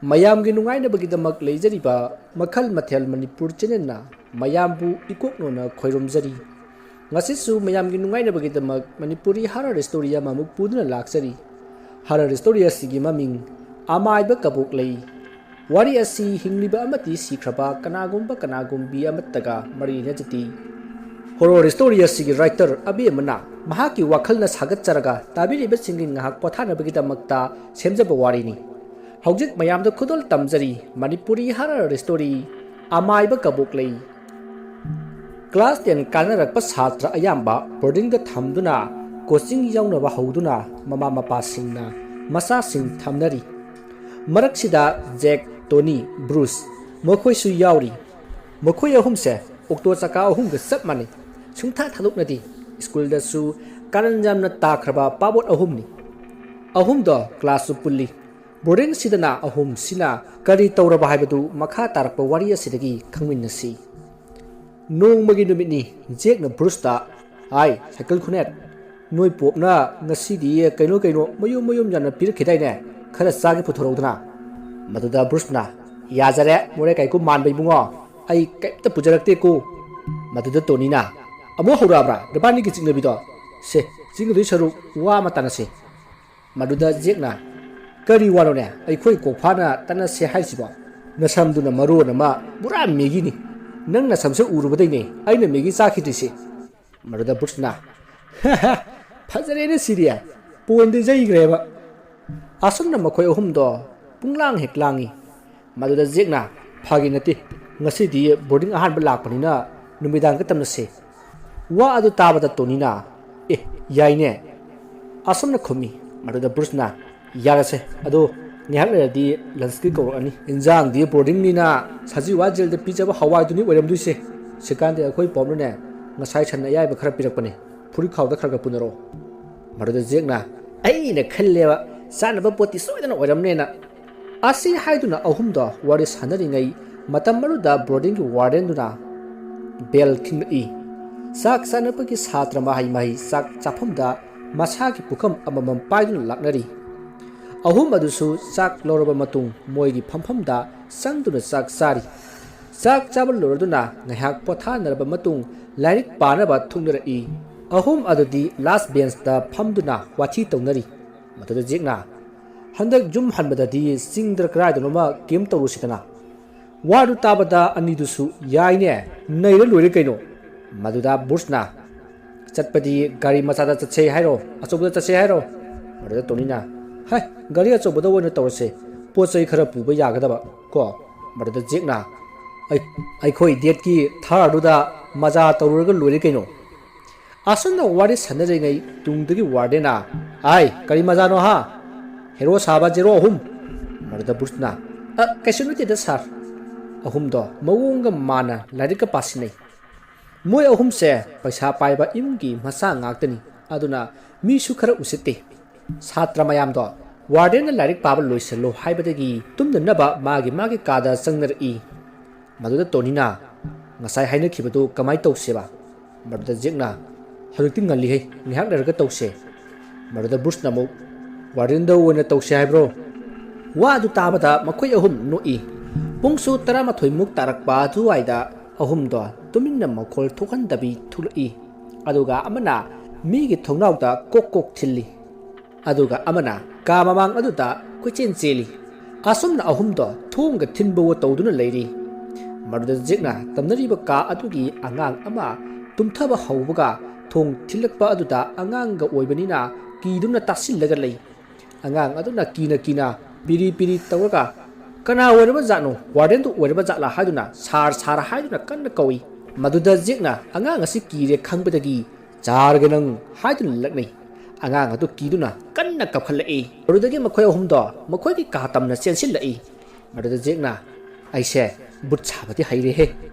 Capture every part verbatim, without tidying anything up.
ꯃꯌꯥꯝꯒꯤ ꯅꯨꯡꯉꯥꯏꯅꯕꯒꯤꯗꯃꯛ ꯂꯩꯖꯔꯤꯕ ꯃꯈꯜ ꯃꯊꯦꯜ ꯃꯅꯤꯄꯨꯔ ꯆꯦꯅꯦꯜꯅ ꯃꯌꯥꯝꯕꯨ ꯏꯀꯣꯛꯅꯣꯅ ꯈꯣꯏꯔꯨꯝꯖꯔꯤ꯫ ꯉꯁꯤꯁꯨ ꯃꯌꯥꯝꯒꯤ ꯅꯨꯡꯉꯥꯏꯅꯕꯒꯤꯗꯃꯛ ꯃꯅꯤꯄꯨꯔꯤ ꯍꯔꯔ ꯁ꯭ꯇꯣꯔꯤ ꯑꯃꯃꯨꯛ ꯄꯨꯗꯨꯅ ꯂꯥꯛꯆꯔꯤ꯫ ꯍꯔꯔ ꯁ꯭ꯇꯣꯔꯤ ꯑꯁꯤꯒꯤ ꯃꯃꯤꯡ ꯑꯃꯥꯏꯕ ꯀꯕꯣꯛ ꯂꯩ꯫ ꯋꯥꯔꯤ ꯑꯁꯤ ꯍꯤꯡꯂꯤꯕ ꯑꯃꯗꯤ ꯁꯤꯈ꯭ꯔꯕ ꯀꯅꯥꯒꯨꯝꯕ ꯀꯅꯥꯒꯨꯝꯕꯤ ꯑꯃꯠꯇꯒ ꯃꯔꯤ ꯂꯩꯅꯖꯗꯦ꯫ ꯍꯣꯔꯣꯔ ꯁ꯭ꯇꯣꯔꯤ ꯑꯁꯤꯒꯤ ꯔꯥꯏꯇꯔ ꯑꯕꯦꯝꯃꯅ ꯃꯍꯥꯛꯀꯤ ꯋꯥꯈꯜꯅ ꯁꯥꯒꯠꯆꯔꯒ ꯇꯥꯕꯤꯔꯤꯕꯁꯤꯡꯒꯤ ꯉꯥꯏꯍꯥꯛ ꯄꯣꯊꯥꯅꯕꯒꯤꯗꯃꯛꯇ ꯁꯦꯝꯖꯕ ꯋꯥꯔꯤꯅꯤ꯫ ꯍꯧꯖꯤꯛ ꯃꯌꯥꯝꯗ ꯈꯨꯗꯣꯜ ꯇꯝꯖꯔꯤ ꯃꯅꯤꯄꯨꯔꯤ ꯍꯔꯔ ꯁ꯭ꯇꯣꯔꯤ ꯑꯃꯥꯏꯕ ꯀꯕꯣꯛ ꯂꯩ꯫ ꯀ꯭ꯂꯥꯁ ꯇꯦꯟ ꯀꯥꯅꯔꯛꯄ ꯁꯥꯇ꯭ꯔ ꯑꯌꯥꯝꯕ ꯕꯣꯔꯗꯤꯡꯗ ꯊꯝꯗꯨꯅ ꯀꯣꯆꯤꯡ ꯌꯥꯎꯅꯕ ꯍꯧꯗꯨꯅ ꯃꯃꯥ ꯃꯄꯥꯁꯤꯡꯅ ꯃꯆꯥꯁꯤꯡ ꯊꯝꯅꯔꯤ꯫ ꯃꯔꯛꯁꯤꯗ ꯖꯦꯛ, ꯇꯣꯅꯤ, ꯕ꯭ꯔꯨꯁ ꯃꯈꯣꯏꯁꯨ ꯌꯥꯎꯔꯤ꯫ ꯃꯈꯣꯏ ꯑꯍꯨꯝꯁꯦ ꯑꯣꯛꯇꯣ ꯆꯀꯥ ꯑꯍꯨꯝꯒ ꯆꯞ ꯃꯥꯟꯅꯩ꯫ ꯁꯨꯡꯊꯥ ꯊꯥꯗꯣꯛꯅꯗꯦ꯫ ꯁ꯭ꯀꯨꯜꯗꯁꯨ ꯀꯥꯔꯟ ꯌꯥꯝꯅ ꯇꯥꯈ꯭ꯔꯕ ꯄꯥꯕꯣꯠ ꯑꯍꯨꯝꯅꯤ꯫ ꯑꯍꯨꯝꯗꯣ ꯀ꯭ꯂꯥꯁꯁꯨ ꯄꯨꯜꯂꯤ꯫ ꯕꯣꯔꯗꯤꯡꯁꯤꯗꯅ ꯑꯍꯨꯝꯁꯤꯅ ꯀꯔꯤ ꯇꯧꯔꯕ ꯍꯥꯏꯕꯗꯨ ꯃꯈꯥ ꯇꯥꯔꯛꯄ ꯋꯥꯔꯤ ꯑꯁꯤꯗꯒꯤ ꯈꯪꯃꯤꯟꯅꯁꯤ꯫ ꯅꯣꯡꯃꯒꯤ ꯅꯨꯃꯤꯠꯅꯤ꯫ ꯖꯦꯛꯅ ꯕ꯭ꯔꯨꯁꯇ, "ꯍꯥꯏ, ꯁꯥꯏꯀꯜ ꯈꯨꯅꯦꯠ, ꯅꯣꯏ ꯄꯣꯞꯅ ꯉꯁꯤꯗꯤ ꯀꯩꯅꯣ ꯀꯩꯅꯣ ꯃꯌꯨꯝ ꯃꯌꯨꯝ ꯌꯥꯝꯅ ꯄꯤꯔꯛꯈꯤꯗꯥꯏꯅꯦ? ꯈꯔ ꯆꯥꯒꯦ ꯄꯨꯊꯣꯔꯛꯎꯗꯅ?" ꯃꯗꯨꯗ ꯕ꯭ꯔꯨꯁꯅ, "ꯌꯥꯖꯔꯦ, ꯃꯣꯔꯦ ꯀꯥꯏꯀꯨ ꯃꯥꯟꯕ ꯏꯕꯨꯡꯉꯣ, ꯑꯩ ꯀꯩꯝꯇ ꯄꯨꯖꯔꯛꯇꯦꯀꯣ꯫" ꯃꯗꯨꯗ ꯇꯣꯅꯤꯅ, "ꯑꯃꯨꯛ ꯍꯧꯔꯛꯑꯕ꯭ꯔꯥ ꯅꯕꯥꯅꯤꯒꯤ ꯆꯤꯡꯅꯕꯤꯗꯣ? ꯁꯦ, ꯆꯤꯡꯅꯗꯣꯏ ꯁꯔꯨꯛ ꯋꯥ ꯑꯃ ꯇꯥꯟꯅꯁꯦ꯫" ꯃꯗꯨꯗ ꯖꯦꯛꯅ, "ꯀꯔꯤ ꯋꯥꯅꯣꯅꯦ? ꯑꯩꯈꯣꯏ ꯀꯣꯛꯐꯥꯅ ꯇꯥꯟꯅꯁꯦ ꯍꯥꯏꯁꯤꯕꯣ? ꯅꯁꯝꯗꯨꯅ ꯃꯔꯣꯟ ꯑꯃ ꯄꯨꯔꯥ ꯃꯦꯒꯤꯅꯤ꯫ ꯅꯪ ꯅꯁꯝꯁꯦ ꯎꯔꯨꯕꯗꯩꯅꯦ ꯑꯩꯅ ꯃꯦꯒꯤ ꯆꯥꯈꯤꯗ꯭ꯔꯤꯁꯦ꯫" ꯃꯗꯨꯗ ꯕ꯭ꯔꯨꯁꯅ, "ꯐꯖꯔꯦꯅꯦ ꯁꯤꯗꯤ, ꯄꯣꯏꯟꯗ ꯌꯩꯈ꯭ꯔꯦꯕ꯫" ꯑꯁꯨꯝꯅ ꯃꯈꯣꯏ ꯑꯍꯨꯝꯗꯣ ꯄꯨꯡꯂꯥꯡ ꯍꯦꯛ ꯂꯥꯡꯉꯤ꯫ ꯃꯗꯨꯗ ꯖꯦꯛꯅ, "ꯐꯥꯒꯤ ꯅꯠꯇꯦ, ꯉꯁꯤꯗꯤ ꯕꯣꯔꯗꯤꯡ ꯑꯍꯥꯟꯕ ꯂꯥꯛꯄꯅꯤꯅ ꯅꯨꯃꯤꯗꯥꯡꯗ ꯇꯝꯅꯁꯦ꯫" ꯋꯥ ꯑꯗꯨ ꯇꯥꯕꯗ ꯇꯣꯅꯤꯅ, "ꯑꯦ, ꯌꯥꯏꯅꯦ꯫" ꯑꯁꯨꯝꯅ ꯈꯨꯝꯃꯤ꯫ ꯃꯗꯨꯗ ꯕ꯭ꯔꯨꯁꯅ, "ꯌꯥꯔꯁꯦ, ꯑꯗꯣ ꯉꯥꯏꯍꯥꯛ ꯂꯩꯔꯗꯤ ꯂꯟꯁꯀꯤ ꯀꯧꯔꯛꯑꯅꯤ꯫ ꯏꯟꯖꯥꯡꯗꯤ ꯕꯣꯔꯗꯤꯡꯅꯤꯅ ꯁꯖꯤꯋꯥ ꯖꯦꯜꯗ ꯄꯤꯖꯕ ꯍꯋꯥꯏꯗꯨꯅꯤ ꯑꯣꯏꯔꯝꯗꯣꯏꯁꯦ꯫ ꯁꯤꯀꯥꯟꯗꯤ ꯑꯩꯈꯣꯏ ꯄꯣꯞꯅꯅꯦ ꯉꯁꯥꯏ ꯁꯟ ꯑꯌꯥꯏꯕ ꯈꯔ ꯄꯤꯔꯛꯄꯅꯦ꯫ ꯐꯨꯔꯤꯠ ꯈꯥꯎꯗ ꯈꯔ ꯈꯔ ꯄꯨꯅꯔꯛꯑꯣ꯫" ꯃꯗꯨꯗ ꯖꯦꯛꯅ, "ꯑꯩꯅ ꯈꯜꯂꯦꯕ, ꯆꯥꯅꯕ ꯄꯣꯠꯇꯤ ꯁꯣꯏꯗꯅ ꯑꯣꯏꯔꯝꯅꯦꯅ꯫" ꯑꯁꯤ ꯍꯥꯏꯗꯨꯅ ꯑꯍꯨꯝꯗꯣ ꯋꯥꯔꯤ ꯁꯥꯟꯅꯔꯤꯉꯩ ꯃꯇꯝ ꯑꯗꯨꯗ ꯕꯣꯔꯗꯤꯡꯒꯤ ꯋꯥꯔꯗꯦꯟꯗꯨꯅ ꯕꯦꯜ ꯈꯤꯡꯂꯛꯏ꯫ ꯆꯥꯛ ꯆꯥꯅꯕꯒꯤ ꯁꯥꯇ꯭ꯔ ꯃꯍꯩ ꯃꯍꯩ ꯆꯥꯛ ꯆꯥꯐꯝꯗ ꯃꯁꯥꯒꯤ ꯄꯨꯈꯝ ꯑꯃꯃꯝ ꯄꯥꯏꯗꯨꯅ ꯂꯥꯛꯅꯔꯤ꯫ ꯑꯍꯨꯝ ꯑꯗꯨꯁꯨ ꯆꯥꯛ ꯂꯧꯔꯕ ꯃꯇꯨꯡ ꯃꯣꯏꯒꯤ ꯐꯝꯐꯝꯗ ꯆꯪꯗꯨꯅ ꯆꯥꯛ ꯆꯥꯔꯤ꯫ ꯆꯥꯛ ꯆꯥꯕ ꯂꯣꯏꯔꯗꯨꯅ ꯉꯥꯏꯍꯥꯛ ꯄꯣꯊꯥꯅꯔꯕ ꯃꯇꯨꯡ ꯂꯥꯏꯔꯤꯛ ꯄꯥꯅꯕ ꯊꯣꯛꯅꯔꯛꯏ꯫ ꯑꯍꯨꯝ ꯑꯗꯨꯗꯤ ꯂꯥꯁ ꯕꯦꯟꯁꯇ ꯐꯝꯗꯨꯅ ꯋꯥꯊꯤ ꯇꯧꯅꯔꯤ꯫ ꯃꯗꯨꯗ ꯖꯦꯛꯅ, "ꯍꯟꯗꯛ ꯌꯨꯝ ꯍꯟꯕꯗꯗꯤ ꯆꯤꯡꯗ ꯀꯗꯥꯏꯗꯅꯣꯃ ꯀꯦꯝ ꯇꯧꯔꯨꯁꯤꯗꯅ?" ꯋꯥꯗꯨ ꯇꯥꯕꯗ ꯑꯅꯤꯗꯨꯁꯨ, "ꯌꯥꯏꯅꯦ, ꯅꯩꯔ ꯂꯣꯏꯔꯦ ꯀꯩꯅꯣ"꯫ ꯃꯗꯨꯗ ꯕ꯭ꯔꯨꯁꯅ, "ꯆꯠꯄꯗꯤ ꯒꯥꯔꯤ ꯃꯆꯥꯗ ꯆꯠꯁꯦ ꯍꯥꯏꯔꯣ, ꯑꯆꯧꯕꯗ ꯆꯠꯁꯦ ꯍꯥꯏꯔꯣ?" ꯃꯗꯨꯗ ꯇꯣꯅꯤꯅ, "ꯍꯩ, ꯒꯥꯔꯤ ꯑꯆꯧꯕꯗ ꯑꯣꯏꯅ ꯇꯧꯔꯁꯦ, ꯄꯣꯠ ꯆꯩ ꯈꯔ ꯄꯨꯕ ꯌꯥꯒꯗꯕ ꯀꯣ"꯫ ꯃꯗꯨꯗ ꯖꯦꯛꯅ, "ꯑꯩ-, ꯑꯩꯈꯣꯏ ꯗꯦꯠꯀꯤ ꯊꯥꯔꯗꯨꯗ ꯃꯖꯥ ꯇꯧꯔꯨꯔꯒ ꯂꯣꯏꯔꯦ ꯀꯩꯅꯣ"꯫ ꯑꯁꯨꯝꯅ ꯋꯥꯔꯤ ꯁꯥꯟꯅꯔꯤꯉꯩ ꯇꯨꯡꯗꯒꯤ ꯋꯥꯔꯗꯦꯟꯅ, "ꯑꯥꯏ, ꯀꯔꯤ ꯃꯖꯥꯅꯣ ꯍꯥ? ꯍꯦꯔꯣ ꯁꯥꯕ ꯖꯦꯔꯣ ꯑꯍꯨꯝ"꯫ ꯃꯗꯨꯗ ꯕ꯭ꯔꯨꯁꯅ, "ꯑ, ꯀꯩꯁꯨ ꯅꯠꯇꯦꯗ ꯁꯥꯔ"꯫ ꯑꯍꯨꯝꯗꯣ ꯃꯑꯣꯡꯒ ꯃꯥꯟꯅ ꯂꯥꯏꯔꯤꯛꯀ ꯄꯥꯁꯤꯟꯅꯩ꯫ ꯃꯣꯏ ꯑꯍꯨꯝꯁꯦ ꯄꯩꯁꯥ ꯄꯥꯏꯕ ꯏꯃꯨꯡꯒꯤ ꯃꯆꯥ ꯉꯥꯛꯇꯅꯤ, ꯑꯗꯨꯅ ꯃꯤꯁꯨ ꯈꯔ ꯎꯁꯤꯠꯇꯦ꯫ ꯁꯥꯇ꯭ꯔ ꯃꯌꯥꯝꯗꯣ ꯋꯥꯔꯗꯦꯟꯅ ꯂꯥꯏꯔꯤꯛ ꯄꯥꯕ ꯂꯣꯏꯁꯤꯜꯂꯣ ꯍꯥꯏꯕꯗꯒꯤ ꯇꯨꯝꯗꯅꯕ ꯃꯥꯒꯤ ꯃꯥꯒꯤ ꯀꯥꯗ ꯆꯪꯅꯔꯛꯏ꯫ ꯃꯗꯨꯗ ꯇꯣꯅꯤꯅ, "ꯉꯁꯥꯏ ꯍꯥꯏꯅꯈꯤꯕꯗꯨ ꯀꯃꯥꯏ ꯇꯧꯁꯦꯕ?" ꯃꯗꯨꯗ ꯖꯦꯛꯅ, "ꯍꯧꯖꯤꯛꯇꯤ ꯉꯜꯂꯤꯍꯦ, ꯉꯥꯏꯍꯥꯛ ꯂꯩꯔꯒ ꯇꯧꯁꯦ"꯫ ꯃꯗꯨꯗ ꯕ꯭ꯔꯨꯁꯅ ꯑꯃꯨꯛ, "ꯋꯥꯔꯗꯦꯟꯗ ꯑꯣꯏꯅ ꯇꯧꯁꯦ ꯍꯥꯏꯕ꯭ꯔꯣ?" ꯋꯥ ꯑꯗꯨ ꯇꯥꯕꯗ ꯃꯈꯣꯏ ꯑꯍꯨꯝ ꯅꯣꯛꯏ꯫ ꯄꯨꯡꯁꯨ ꯇꯔꯥꯃꯥꯊꯣꯏꯃꯨꯛ ꯇꯥꯔꯛꯄ ꯑꯗꯨꯋꯥꯏꯗ ꯑꯍꯨꯝꯗꯣ ꯇꯨꯃꯤꯟꯅ ꯃꯈꯣꯜ ꯊꯣꯛꯍꯟꯗꯕꯤ ꯊꯣꯛꯂꯛꯏ꯫ ꯑꯗꯨꯒ ꯑꯃꯅ ꯃꯤꯒꯤ ꯊꯣꯡꯅꯥꯎꯗ ꯀꯣꯛ ꯀꯣꯛ ꯊꯤꯜꯂꯤ꯫ ꯑꯗꯨꯒ ꯑꯃꯅ ꯀꯥ ꯃꯃꯥꯡ ꯑꯗꯨꯗ ꯀꯣꯏꯆꯦꯟ ꯆꯦꯜꯂꯤ꯫ ꯑꯁꯨꯝꯅ ꯑꯍꯨꯝꯗꯣ ꯊꯣꯡꯒ ꯊꯤꯟꯕꯋꯣ ꯇꯧꯗꯨꯅ ꯂꯩꯔꯤ꯫ ꯃꯗꯨꯗ ꯖꯦꯛꯅ ꯇꯝꯅꯔꯤꯕ ꯀꯥ ꯑꯗꯨꯒꯤ ꯑꯉꯥꯡ ꯑꯃ ꯇꯨꯝꯊꯕ ꯍꯧꯕꯒ ꯊꯣꯡ ꯊꯤꯜꯂꯛꯄ ꯑꯗꯨꯗ ꯑꯉꯥꯡꯒ ꯑꯣꯏꯕꯅꯤꯅ ꯀꯤꯗꯨꯅ ꯇꯥꯁꯤꯜꯂꯒ ꯂꯩ꯫ ꯑꯉꯥꯡ ꯑꯗꯨꯅ ꯀꯤꯅ ꯀꯤꯅ ꯄꯤꯔꯤ ꯄꯤꯔꯤ ꯇꯧꯔꯒ, "ꯀꯅꯥ ꯑꯣꯏꯔꯕ ꯖꯥꯠꯅꯣ? ꯋꯥꯔꯗꯦꯟꯗꯨ ꯑꯣꯏꯔꯕ ꯖꯥꯠꯂꯥ?" ꯍꯥꯏꯗꯨꯅ, "ꯁꯥꯔ, ꯁꯥꯔ" ꯍꯥꯏꯗꯨꯅ ꯀꯟꯅ ꯀꯧꯏ꯫ ꯃꯗꯨꯗ ꯖꯦꯛꯅ ꯑꯉꯥꯡ ꯑꯁꯤ ꯀꯤꯔꯦ ꯈꯪꯕꯗꯒꯤ, "ꯆꯥꯔꯒꯦ ꯅꯪ" ꯍꯥꯏꯗꯨꯅ ꯂꯛꯅꯩ꯫ ꯑꯉꯥꯡ ꯑꯗꯨ ꯀꯤꯗꯨꯅ ꯀꯟꯅ ꯀꯞꯈꯠꯂꯛꯏ꯫ ꯃꯗꯨꯗꯒꯤ ꯃꯈꯣꯏ ꯑꯍꯨꯝꯗꯣ ꯃꯈꯣꯏꯒꯤ ꯀꯥ ꯇꯝꯅ ꯆꯦꯟꯁꯤꯜꯂꯛꯏ꯫ ꯃꯗꯨꯗ ꯖꯦꯛꯅ, "ꯑꯩꯁꯦ ꯚꯨꯠ ꯁꯥꯕꯗꯤ ꯍꯩꯔꯦꯍꯦ"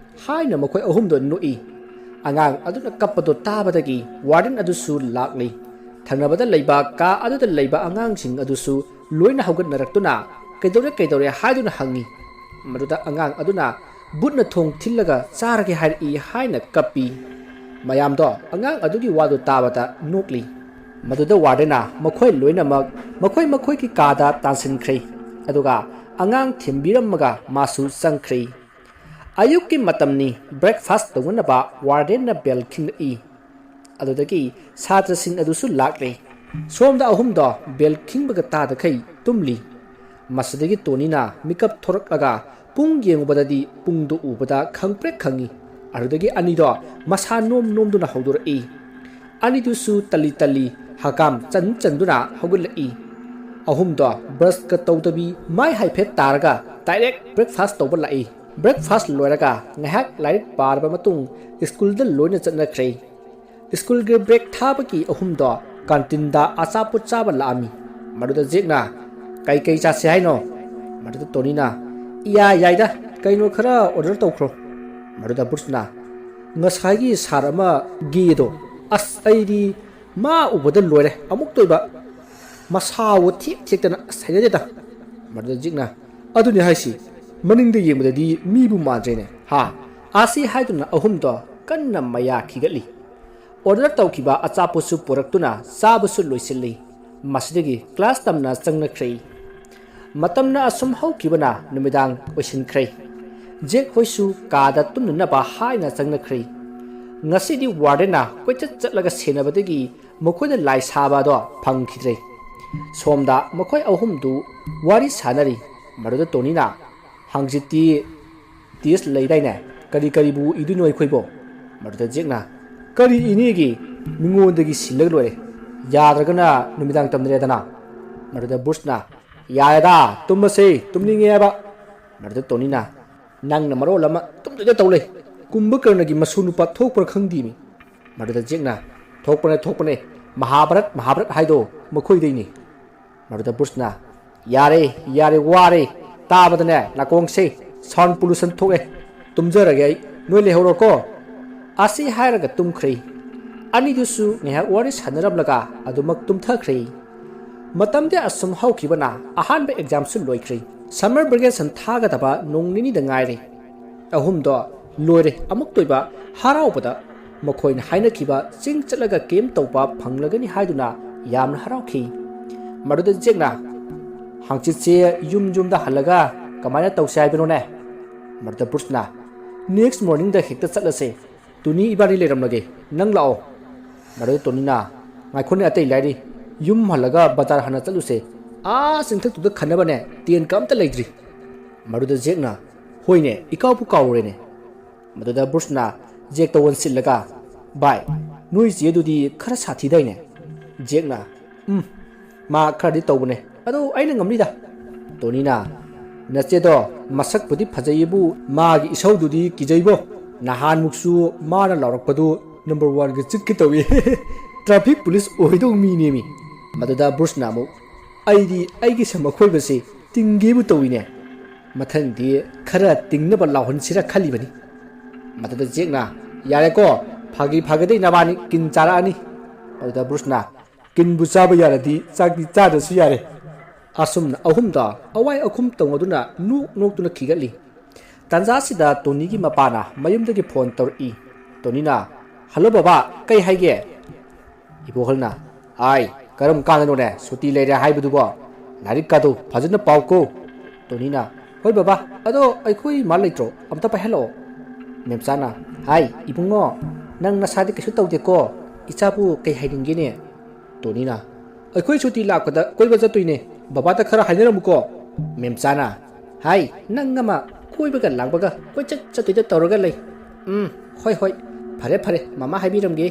ꯍꯥꯏꯅ ꯃꯈꯣꯏ ꯑꯍꯨꯝꯗꯣ ꯅꯣꯛꯏ꯫ ꯑꯉꯥꯡ ꯑꯗꯨꯅ ꯀꯞꯄꯗꯣ ꯇꯥꯕꯗꯒꯤ ꯋꯥꯔꯗꯦꯟ ꯑꯗꯨꯁꯨ ꯂꯥꯛꯂꯤ꯫ ꯊꯪꯅꯕꯗ ꯂꯩꯕ ꯀꯥ ꯑꯗꯨꯗ ꯂꯩꯕ ꯑꯉꯥꯡꯁꯤꯡ ꯑꯗꯨꯁꯨ ꯂꯣꯏꯅ ꯍꯧꯒꯠꯅꯔꯛꯇꯨꯅ, "ꯀꯩꯗꯧꯔꯦ, ꯀꯩꯗꯧꯔꯦ?" ꯍꯥꯏꯗꯨꯅ ꯍꯪꯉꯤ꯫ ꯃꯗꯨꯗ ꯑꯉꯥꯡ ꯑꯗꯨꯅ ꯚꯨꯠꯅ ꯊꯣꯡ ꯊꯤꯜꯂꯒ ꯆꯥꯔꯒꯦ ꯍꯥꯏꯔꯛꯏ ꯍꯥꯏꯅ ꯀꯞꯄꯤ꯫ ꯃꯌꯥꯝꯗꯣ ꯑꯉꯥꯡ ꯑꯗꯨꯒꯤ ꯋꯥꯗꯨ ꯇꯥꯕꯗ ꯅꯣꯛꯂꯤ꯫ ꯃꯗꯨꯗ ꯋꯥꯔꯗꯦꯟꯅ ꯃꯈꯣꯏ ꯂꯣꯏꯅꯃꯛ ꯃꯈꯣꯏ ꯃꯈꯣꯏꯒꯤ ꯀꯥꯗ ꯇꯥꯟꯁꯤꯟꯈ꯭ꯔꯦ, ꯑꯗꯨꯒ ꯑꯉꯥꯡ ꯊꯦꯝꯕꯤꯔꯝꯃꯒ ꯃꯥꯁꯨ ꯆꯪꯈ꯭ꯔꯦ꯫ ꯑꯌꯨꯛꯀꯤ ꯃꯇꯝꯅꯤ, ꯕ꯭ꯔꯦꯛꯐꯥꯁ ꯇꯧꯅꯅꯕ ꯋꯥꯔꯗꯦꯟꯅ ꯕꯦꯜ ꯈꯤꯡꯂꯛꯏ꯫ ꯑꯗꯨꯗꯒꯤ ꯁꯥꯇ꯭ꯔꯁꯤꯡ ꯑꯗꯨꯁꯨ ꯂꯥꯛꯂꯦ꯫ ꯁꯣꯝꯗ ꯑꯍꯨꯝꯗꯣ ꯕꯦꯜ ꯈꯤꯡꯕꯒ ꯇꯥꯗꯈꯩ ꯇꯨꯝꯂꯤ꯫ ꯃꯁꯤꯗꯒꯤ ꯇꯣꯅꯤꯅ ꯃꯤꯀꯞ ꯊꯣꯔꯛꯂꯒ ꯄꯨꯡ ꯌꯦꯡꯉꯨꯕꯗꯗꯤ ꯄꯨꯡꯗꯨ ꯎꯕꯗ ꯈꯪꯄ꯭ꯔꯦꯛ ꯈꯪꯉꯤ꯫ ꯑꯗꯨꯗꯒꯤ ꯑꯅꯤꯗꯣ ꯃꯁꯥ ꯅꯣꯝ ꯅꯣꯝꯗꯨꯅ ꯍꯧꯗꯣꯔꯛꯏ꯫ ꯑꯅꯤꯗꯨꯁꯨ ꯇꯜꯂꯤ ꯇꯜꯂꯤ ꯍꯀꯥꯝ ꯆꯟ ꯆꯟꯗꯨꯅ ꯍꯧꯒꯠꯂꯛꯏ꯫ ꯑꯍꯨꯝꯗꯣ ꯕ꯭ꯔꯁꯀ ꯇꯧꯗꯕꯤ ꯃꯥꯏ ꯍꯥꯏꯐꯦꯠ ꯇꯥꯔꯒ ꯗꯥꯏꯔꯦꯛ ꯕ꯭ꯔꯦꯛꯐꯥꯁ ꯇꯧꯕ ꯂꯥꯛꯏ꯫ ꯕ꯭ꯔꯦꯛꯐꯥꯁ ꯂꯣꯏꯔꯒ ꯉꯥꯏꯍꯥꯛ ꯂꯥꯏꯔꯤꯛ ꯄꯥꯔꯕ ꯃꯇꯨꯡ ꯁ꯭ꯀꯨꯜꯗ ꯂꯣꯏꯅ ꯆꯠꯅꯈ꯭ꯔꯦ꯫ ꯁ꯭ꯀꯨꯜꯒꯤ ꯕ꯭ꯔꯦꯛ ꯊꯥꯕꯒꯤ ꯑꯍꯨꯝꯗꯣ ꯀꯥꯟꯇꯤꯟꯗ ꯑꯆꯥꯄꯣꯠ ꯆꯥꯕ ꯂꯥꯛꯑꯝꯃꯤ꯫ ꯃꯗꯨꯗ ꯖꯦꯛꯅ, "ꯀꯩ ꯀꯩ ꯆꯥꯁꯦ ꯍꯥꯏꯅꯣ?" ꯃꯗꯨꯗ ꯇꯣꯅꯤꯅ, "ꯏꯌꯥ ꯌꯥꯏꯗ, ꯀꯩꯅꯣ ꯈꯔ ꯑꯣꯔꯗꯔ ꯇꯧꯈ꯭ꯔꯣ꯫" ꯃꯗꯨꯗ ꯕ꯭ꯔꯨꯁꯅ, "ꯉꯁꯥꯏꯒꯤ ꯁꯥꯔ ꯑꯃ ꯒꯦꯗꯣ, ꯑꯁ, ꯑꯩꯗꯤ ꯃꯥ ꯎꯕꯗ ꯂꯣꯏꯔꯦ, ꯑꯃꯨꯛꯇ ꯑꯣꯏꯕ ꯃꯁꯥꯋꯣ ꯊꯦꯛ ꯊꯦꯛꯇꯅ, ꯑꯁ, ꯍꯩꯅꯗꯦꯗ꯫" ꯃꯗꯨꯗ ꯖꯦꯛꯅ, "ꯑꯗꯨꯅꯤ ꯍꯥꯏꯁꯤ, ꯃꯅꯤꯡꯗ ꯌꯦꯡꯕꯗꯗꯤ ꯃꯤꯕꯨ ꯃꯥꯟꯗ꯭ꯔꯦꯅꯦ, ꯍꯥ?" ꯑꯁꯤ ꯍꯥꯏꯗꯨꯅ ꯑꯍꯨꯝꯗꯣ ꯀꯟꯅ ꯃꯌꯥ ꯈꯤꯒꯠꯂꯤ꯫ ꯑꯣꯔꯗꯔ ꯇꯧꯈꯤꯕ ꯑꯆꯥꯄꯣꯠꯁꯨ ꯄꯨꯔꯛꯇꯨꯅ ꯆꯥꯕꯁꯨ ꯂꯣꯏꯁꯤꯜꯂꯤ꯫ ꯃꯁꯤꯗꯒꯤ ꯀ꯭ꯂꯥꯁ ꯇꯝꯅ ꯆꯪꯅꯈ꯭ꯔꯦ꯫ ꯃꯇꯝꯅ ꯑꯁꯨꯝ ꯍꯧꯈꯤꯕꯅ ꯅꯨꯃꯤꯗꯥꯡ ꯑꯣꯏꯁꯤꯟꯈ꯭ꯔꯦ꯫ ꯖꯦꯛ ꯍꯣꯏꯁꯨ ꯀꯥꯗ ꯇꯨꯝꯅꯅꯕ ꯍꯥꯏꯅ ꯆꯪꯅꯈ꯭ꯔꯦ꯫ ꯉꯁꯤꯗꯤ ꯋꯥꯔꯗꯦꯟꯅ ꯀꯣꯏꯆꯠ ꯆꯠꯂꯒ ꯁꯦꯟꯅꯕꯗꯒꯤ ꯃꯈꯣꯏꯅ ꯂꯥꯏ ꯁꯥꯕ ꯑꯗꯣ ꯐꯪꯈꯤꯗ꯭ꯔꯦ꯫ ꯁꯣꯝꯗ ꯃꯈꯣꯏ ꯑꯍꯨꯝꯗꯨ ꯋꯥꯔꯤ ꯁꯥꯟꯅꯔꯤ꯫ ꯃꯗꯨꯗ ꯇꯣꯅꯤꯅ, "ꯍꯪꯆꯤꯠꯇꯤ ꯇꯦꯁ ꯂꯩꯗꯥꯏꯅꯦ? ꯀꯔꯤ ꯀꯔꯤꯕꯨ ꯏꯗꯣꯏꯅꯣ ꯑꯩꯈꯣꯏꯕꯣ?" ꯃꯗꯨꯗ ꯖꯦꯛꯅ, "ꯀꯔꯤ ꯏꯅꯦꯒꯤ? ꯃꯤꯉꯣꯟꯗꯒꯤ ꯁꯤꯜꯂꯒ ꯂꯣꯏꯔꯦ꯫ ꯌꯥꯗ꯭ꯔꯒꯅ ꯅꯨꯃꯤꯗꯥꯡ ꯇꯝꯗ꯭ꯔꯦꯗꯅ꯫" ꯃꯗꯨꯗ ꯕ꯭ꯔꯨꯁꯅ, "ꯌꯥꯔꯦꯗ, ꯇꯨꯝꯃꯁꯦ, ꯇꯨꯝꯅꯤꯡꯉꯦ ꯍꯥꯏꯕ꯫" ꯃꯗꯨꯗ ꯇꯣꯅꯤꯅ, "ꯅꯪꯅ ꯃꯔꯣꯜ ꯑꯃ ꯇꯨꯝꯗꯣꯏꯗ ꯇꯧ ꯂꯩ꯫ ꯀꯨꯝꯚꯀꯔꯅꯒꯤ ꯃꯁꯨ ꯅꯨꯄꯥ ꯊꯣꯛꯄ꯭ꯔꯥ ꯈꯪꯗꯦꯃꯤ꯫" ꯃꯗꯨꯗ ꯖꯦꯛꯅ, "ꯊꯣꯛꯄꯅꯦ, ꯊꯣꯛꯄꯅꯦ, ꯃꯍꯥꯚꯥꯔꯠ, ꯃꯍꯥꯚꯥꯔꯠ ꯍꯥꯏꯗꯣ ꯃꯈꯣꯏꯗꯩꯅꯤ꯫" ꯃꯗꯨꯗ ꯕ꯭ꯔꯨꯁꯅ, "ꯌꯥꯔꯦ, ꯌꯥꯔꯦ, ꯋꯥꯔꯦ ꯇꯥꯕꯗꯅꯦ, ꯅꯥꯀꯣꯡꯁꯦ ꯁꯥꯎꯟ ꯄꯣꯂꯨꯁꯟ ꯊꯣꯛꯑꯦ꯫ ꯇꯨꯝꯖꯔꯒꯦ ꯑꯩ, ꯅꯣꯏ ꯂꯩꯍꯧꯔꯣꯀꯣ꯫" ꯑꯁꯤ ꯍꯥꯏꯔꯒ ꯇꯨꯝꯈ꯭ꯔꯦ꯫ ꯑꯅꯤꯗꯨꯁꯨ ꯉꯥꯏꯍꯥꯛ ꯋꯥꯔꯤ ꯁꯥꯟꯅꯔꯝꯂꯒ ꯑꯗꯨꯃꯛ ꯇꯨꯝꯊꯈ꯭ꯔꯦ꯫ ꯃꯇꯝꯗꯤ ꯑꯁꯨꯝ ꯍꯧꯈꯤꯕꯅ ꯑꯍꯥꯟꯕ ꯑꯦꯛꯖꯥꯝꯁꯨ ꯂꯣꯏꯈ꯭ꯔꯦ꯫ ꯁꯝꯃꯔ ꯚꯦꯀꯦꯁꯟ ꯊꯥꯒꯗꯕ ꯅꯣꯡ ꯅꯤꯅꯤꯗ ꯉꯥꯏꯔꯦ꯫ ꯑꯍꯨꯝꯗꯣ ꯂꯣꯏꯔꯦ, ꯑꯃꯨꯛꯇꯣꯏꯕ ꯍꯔꯥꯎꯕꯗ ꯃꯈꯣꯏꯅ ꯍꯥꯏꯅꯈꯤꯕ ꯆꯤꯡ ꯆꯠꯂꯒ ꯀꯦꯝ ꯇꯧꯕ ꯐꯪꯂꯒꯅꯤ ꯍꯥꯏꯗꯨꯅ ꯌꯥꯝꯅ ꯍꯔꯥꯎꯈꯤ꯫ ꯃꯗꯨꯗ ꯖꯦꯛꯅ, "ꯍꯪꯆꯤꯠꯁꯦ ꯌꯨꯝ ꯌꯨꯝꯗ ꯍꯜꯂꯒ ꯀꯃꯥꯏꯅ ꯇꯧꯁꯦ ꯍꯥꯏꯕꯅꯣꯅꯦ?" ꯃꯗꯨꯗ ꯕ꯭ꯔꯨꯁꯅ, "Next morningꯗ ꯍꯦꯛꯇ ꯆꯠꯂꯁꯦ꯫ ꯇꯣꯅꯤ, ꯏꯕꯥꯅꯤ ꯂꯩꯔꯝꯂꯒꯦ, ꯅꯪ ꯂꯥꯛꯑꯣ꯫" ꯃꯗꯨꯗ ꯇꯣꯅꯤꯅ, "ꯉꯥꯏꯈꯣꯅꯦ, ꯑꯇꯩ ꯂꯥꯏꯔꯤ, ꯌꯨꯝ ꯍꯜꯂꯒ ꯕꯖꯥꯔ ꯍꯥꯟꯅ ꯆꯠꯂꯨꯁꯦ꯫ ꯑꯥ ꯆꯤꯡꯊꯛꯇꯨꯗ ꯈꯟꯅꯕꯅꯦ ꯇꯦꯟꯀ ꯑꯝꯇ ꯂꯩꯇ꯭ꯔꯤ꯫" ꯃꯗꯨꯗ ꯖꯦꯛꯅ, "ꯍꯣꯏꯅꯦ, ꯏꯀꯥꯎꯕꯨ ꯀꯥꯎꯔꯦꯅꯦ꯫" ꯃꯗꯨꯗ ꯕ꯭ꯔꯨꯁꯅ ꯖꯦꯛꯇ ꯑꯣꯟꯁꯤꯜꯂꯒ, "ꯚꯥꯏ, ꯅꯣꯏ ꯆꯦꯗꯨꯗꯤ ꯈꯔ ꯁꯥꯊꯤꯗꯥꯏꯅꯦ?" ꯖꯦꯛꯅ, "ꯎꯝ, ꯃꯥ ꯈꯔꯗꯤ ꯇꯧꯕꯅꯦ, ꯑꯗꯣ ꯑꯩꯅ ꯉꯝꯅꯤꯗ꯫" ꯇꯣꯅꯤꯅ, "ꯅꯆꯦꯗꯣ ꯃꯁꯛꯄꯨꯗꯤ ꯐꯖꯩꯌꯦꯕꯨ, ꯃꯥꯒꯤ ꯏꯁꯧꯗꯨꯗꯤ ꯀꯤꯖꯩꯕꯣ꯫ ꯅꯍꯥꯟꯃꯨꯛꯁꯨ ꯃꯥꯅ ꯂꯥꯎꯔꯛꯄꯗꯨ ꯅꯝꯕꯔ ꯋꯥꯟꯒ ꯆꯤꯠꯀꯦ ꯇꯧꯏ꯫ ꯇ꯭ꯔꯥꯐꯤꯛ ꯄꯨꯂꯤꯁ ꯑꯣꯏꯗꯧ ꯃꯤꯅꯦꯃꯤ꯫" ꯃꯗꯨꯗ ꯕ꯭ꯔꯨꯁꯅ ꯑꯃꯨꯛ, "ꯑꯩꯗꯤ ꯑꯩꯒꯤ ꯁꯝ ꯑꯈꯣꯏꯕꯁꯤ ꯇꯤꯡꯒꯦꯕꯨ ꯇꯧꯏꯅꯦ꯫ ꯃꯊꯪꯗꯤ ꯈꯔ ꯇꯤꯡꯅꯕ ꯂꯥꯎꯍꯟꯁꯤꯔ ꯈꯜꯂꯤꯕꯅꯤ꯫" ꯃꯗꯨꯗ ꯖꯦꯛꯅ, "ꯌꯥꯔꯦꯀꯣ, ꯐꯥꯒꯤ ꯐꯥꯒꯗꯩ ꯅꯕꯥꯅꯤ ꯀꯤꯟ ꯆꯥꯔꯛꯑꯅꯤ꯫" ꯃꯗꯨꯗ ꯕ꯭ꯔꯨꯁꯅ, "ꯀꯤꯟꯕꯨ ꯆꯥꯕ ꯌꯥꯔꯗꯤ ꯆꯥꯛꯇꯤ ꯆꯥꯗ꯭ꯔꯁꯨ ꯌꯥꯔꯦ꯫" ꯑꯁꯨꯝꯅ ꯑꯍꯨꯝꯗ ꯑꯋꯥꯏ ꯑꯈꯨꯝ ꯇꯧꯅꯗꯨꯅ ꯅꯣꯛ ꯅꯣꯛꯇꯨꯅ ꯈꯤꯒꯠꯂꯤ꯫ ꯇꯥꯟꯖꯥꯁꯤꯗ ꯇꯣꯅꯤꯒꯤ ꯃꯄꯥꯅ ꯃꯌꯨꯝꯗꯒꯤ ꯐꯣꯟ ꯇꯧꯔꯛꯏ꯫ ꯇꯣꯅꯤꯅ, "ꯍꯜꯂꯣ ꯕꯕꯥ, ꯀꯩ ꯍꯥꯏꯒꯦ?" ꯏꯕꯣꯍꯜꯅ, "ꯑꯥꯏ, ꯀꯔꯝ ꯀꯥꯟꯗꯅꯣꯅꯦ ꯁꯨꯇꯤ ꯂꯩꯔꯦ ꯍꯥꯏꯕꯗꯨꯕꯣ? ꯂꯥꯏꯔꯤꯛꯀꯥꯗꯣ ꯐꯖꯅ ꯄꯥꯎꯀꯣ꯫" ꯇꯣꯅꯤꯅ, "ꯍꯣꯏ ꯕꯕꯥ, ꯑꯗꯣ ꯑꯩꯈꯣꯏ ꯃꯥ ꯂꯩꯇ꯭ꯔꯣ? ꯑꯝꯇ ꯄꯥꯏꯍꯜꯂꯛꯑꯣ꯫" ꯃꯦꯝꯆꯥꯅ, "ꯍꯥꯏ ꯏꯕꯨꯡꯉꯣ, ꯅꯪ ꯅꯁꯥꯗꯤ ꯀꯩꯁꯨ ꯇꯧꯗꯦꯀꯣ? ꯏꯆꯥꯕꯨ ꯀꯩ ꯍꯥꯏꯅꯤꯡꯒꯦꯅꯦ?" ꯇꯣꯅꯤꯅ, "ꯑꯩꯈꯣꯏ ꯁꯨꯇꯤ ꯂꯥꯛꯄꯗ ꯀꯣꯏꯕ ꯆꯠꯇꯣꯏꯅꯦ, ꯕꯕꯥꯗ ꯈꯔ ꯍꯥꯏꯅꯔꯝꯃꯨꯀꯣ꯫" ꯃꯦꯝꯆꯥꯅ, "ꯍꯥꯏ, ꯅꯪ ꯑꯃ ꯀꯣꯏꯕꯒ ꯂꯥꯡꯕꯒ ꯀꯣꯏꯆꯠ ꯆꯠꯇꯣꯏꯗ ꯇꯧꯔꯒ ꯂꯩ꯫ ꯎꯝ, ꯍꯣꯏ ꯍꯣꯏ, ꯐꯔꯦ ꯐꯔꯦ, ꯃꯃꯥ ꯍꯥꯏꯕꯤꯔꯝꯒꯦ꯫"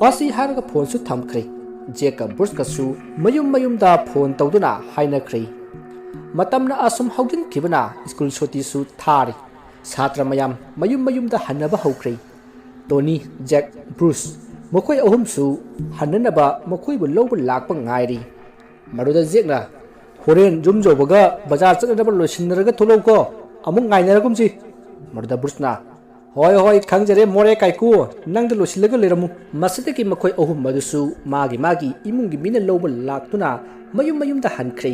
ꯑꯁꯤ ꯍꯥꯏꯔꯒ ꯐꯣꯟꯁꯨ ꯊꯝꯈ꯭ꯔꯦ꯫ ꯖꯦꯛꯀ ꯕ꯭ꯔꯨꯁꯀꯁꯨ ꯃꯌꯨꯝ ꯃꯌꯨꯝꯗ ꯐꯣꯟ ꯇꯧꯗꯨꯅ ꯍꯥꯏꯅꯈ꯭ꯔꯦ꯫ ꯃꯇꯝꯅ ꯑꯁꯨꯝ ꯍꯧꯖꯤꯟꯈꯤꯕꯅ ꯁ꯭ꯀꯨꯜ ꯁꯨꯇꯤꯁꯨ ꯊꯥꯔꯦ꯫ ꯁꯥꯇ꯭ꯔ ꯃꯌꯥꯝ ꯃꯌꯨꯝ ꯃꯌꯨꯝꯗ ꯍꯟꯅꯕ ꯍꯧꯈ꯭ꯔꯦ꯫ ꯇꯣꯅꯤ, ꯖꯦꯛ, ꯕ꯭ꯔꯨꯁ, ꯃꯈꯣꯏ ꯑꯍꯨꯝꯁꯨ ꯍꯟꯅꯅꯕ ꯃꯈꯣꯏꯕꯨ ꯂꯧꯕ ꯂꯥꯛꯄ ꯉꯥꯏꯔꯤ꯫ ꯃꯗꯨꯗ ꯖꯦꯛꯅ, "ꯍꯣꯔꯦꯟ ꯌꯨꯝ ꯌꯧꯕꯒ ꯕꯖꯥꯔ ꯆꯠꯅꯅꯕ ꯂꯣꯏꯁꯤꯟꯅꯔꯒ ꯊꯣꯛꯂꯛꯎꯀꯣ, ꯑꯃꯨꯛ ꯉꯥꯏꯅꯔꯒꯨꯝꯁꯤ꯫" ꯃꯗꯨꯗ ꯕ꯭ꯔꯨꯁꯅ, "ꯍꯣꯏ ꯍꯣꯏ, ꯈꯪꯖꯔꯦ ꯃꯣꯔꯦ ꯀꯥꯏꯀꯨ, ꯅꯪꯗ ꯂꯣꯏꯁꯤꯜꯂꯒ ꯂꯩꯔꯝꯃꯨ꯫" ꯃꯁꯤꯗꯒꯤ ꯃꯈꯣꯏ ꯑꯍꯨꯝ ꯑꯗꯨꯁꯨ ꯃꯥꯒꯤ ꯃꯥꯒꯤ ꯏꯃꯨꯡꯒꯤ ꯃꯤꯅ ꯂꯧꯕ ꯂꯥꯛꯇꯨꯅ ꯃꯌꯨꯝ ꯃꯌꯨꯝꯗ ꯍꯟꯈ꯭ꯔꯦ꯫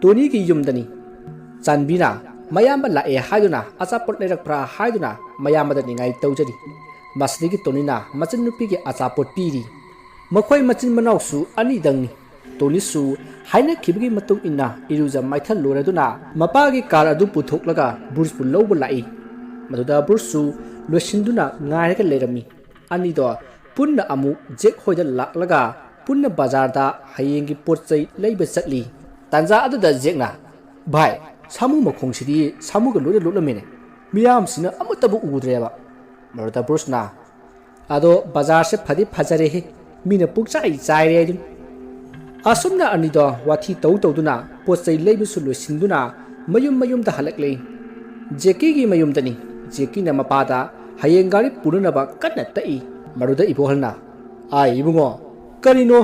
ꯇꯣꯅꯤꯒꯤ ꯌꯨꯝꯗꯅꯤ꯫ ꯆꯥꯟꯕꯤꯅ ꯃꯌꯥꯝꯕ ꯂꯥꯛꯑꯦ ꯍꯥꯏꯗꯨꯅ ꯑꯆꯥꯄꯣꯠ ꯂꯩꯔꯛꯄ꯭ꯔꯥ ꯍꯥꯏꯗꯨꯅ ꯃꯌꯥꯝꯕꯗ ꯅꯤꯡꯉꯥꯏ ꯇꯧꯖꯔꯤ꯫ ꯃꯁꯤꯗꯒꯤ ꯇꯣꯅꯤꯅ ꯃꯆꯟꯅꯨꯄꯤꯒꯤ ꯑꯆꯥꯄꯣꯠ ꯄꯤꯔꯤ꯫ ꯃꯈꯣꯏ ꯃꯆꯤꯟ ꯃꯅꯥꯎꯁꯨ ꯑꯅꯤꯗꯪꯅꯤ꯫ ꯇꯣꯅꯤꯁꯨ ꯍꯥꯏꯅꯈꯤꯕꯒꯤ ꯃꯇꯨꯡ ꯏꯟꯅ ꯏꯔꯨꯖ ꯃꯥꯏꯊ ꯂꯣꯏꯔꯗꯨꯅ ꯃꯄꯥꯒꯤ ꯀꯥꯔ ꯑꯗꯨ ꯄꯨꯊꯣꯛꯂꯒ ꯕ꯭ꯔꯨꯁꯄꯨ ꯂꯧꯕ ꯂꯥꯛꯏ꯫ ꯃꯗꯨꯗ ꯕ꯭ꯔꯨꯁꯁꯨ ꯂꯣꯏꯁꯤꯟꯗꯨꯅ ꯉꯥꯏꯔꯒ ꯂꯩꯔꯝꯃꯤ꯫ ꯑꯅꯤꯗꯣ ꯄꯨꯟꯅ ꯑꯃꯨꯛ ꯖꯦꯛ ꯍꯣꯏꯗ ꯂꯥꯛꯂꯒ ꯄꯨꯟꯅ ꯕꯖꯥꯔꯗ ꯍꯌꯦꯡꯒꯤ ꯄꯣꯠ ꯆꯩ ꯂꯩꯕ ꯆꯠꯂꯤ꯫ ꯇꯥꯟꯖꯥ ꯑꯗꯨꯗ ꯖꯦꯛꯅ, "ꯚꯥꯏ, ꯁꯥꯃꯨ ꯃꯈꯣꯡꯁꯤꯗꯤ ꯁꯥꯃꯨꯒ ꯂꯣꯏꯅ ꯂꯣꯠꯂꯝꯃꯤꯅꯦ꯫ ꯃꯤꯌꯥꯝꯁꯤꯅ ꯑꯃꯠꯇꯕꯨ ꯎꯗ꯭ꯔꯦꯕ꯫" ꯃꯗꯨꯗ ꯕ꯭ꯔꯨꯁꯅ, "ꯑꯗꯣ ꯕꯖꯥꯔꯁꯦ ꯐꯗꯤ ꯐꯖꯔꯦꯍꯦ, ꯃꯤꯅ ꯄꯨꯡꯆꯥꯏ ꯆꯥꯏꯔꯦ ꯍꯥꯏꯗꯨꯅꯤ꯫" ꯑꯁꯨꯝꯅ ꯑꯅꯤꯗꯣ ꯋꯥꯊꯤ ꯇꯧ ꯇꯧꯗꯨꯅ ꯄꯣꯠ ꯆꯩ ꯂꯩꯕꯁꯨ ꯂꯣꯏꯁꯤꯟꯗꯨꯅ ꯃꯌꯨꯝ ꯃꯌꯨꯝꯗ ꯍꯜꯂꯛꯂꯦ꯫ ꯖꯦꯀꯤꯒꯤ ꯃꯌꯨꯝꯗꯅꯤ꯫ ꯖꯦꯀꯤꯅ ꯃꯄꯥꯗ ꯍꯌꯦꯡ ꯒꯥꯔꯤ ꯄꯨꯅꯅꯕ ꯀꯟꯅ ꯇꯛꯏ꯫ ꯃꯗꯨꯗ ꯏꯕꯣꯍꯜꯅ, "ꯑꯥꯏ ꯏꯕꯨꯡꯉꯣ, ꯀꯔꯤꯅꯣ?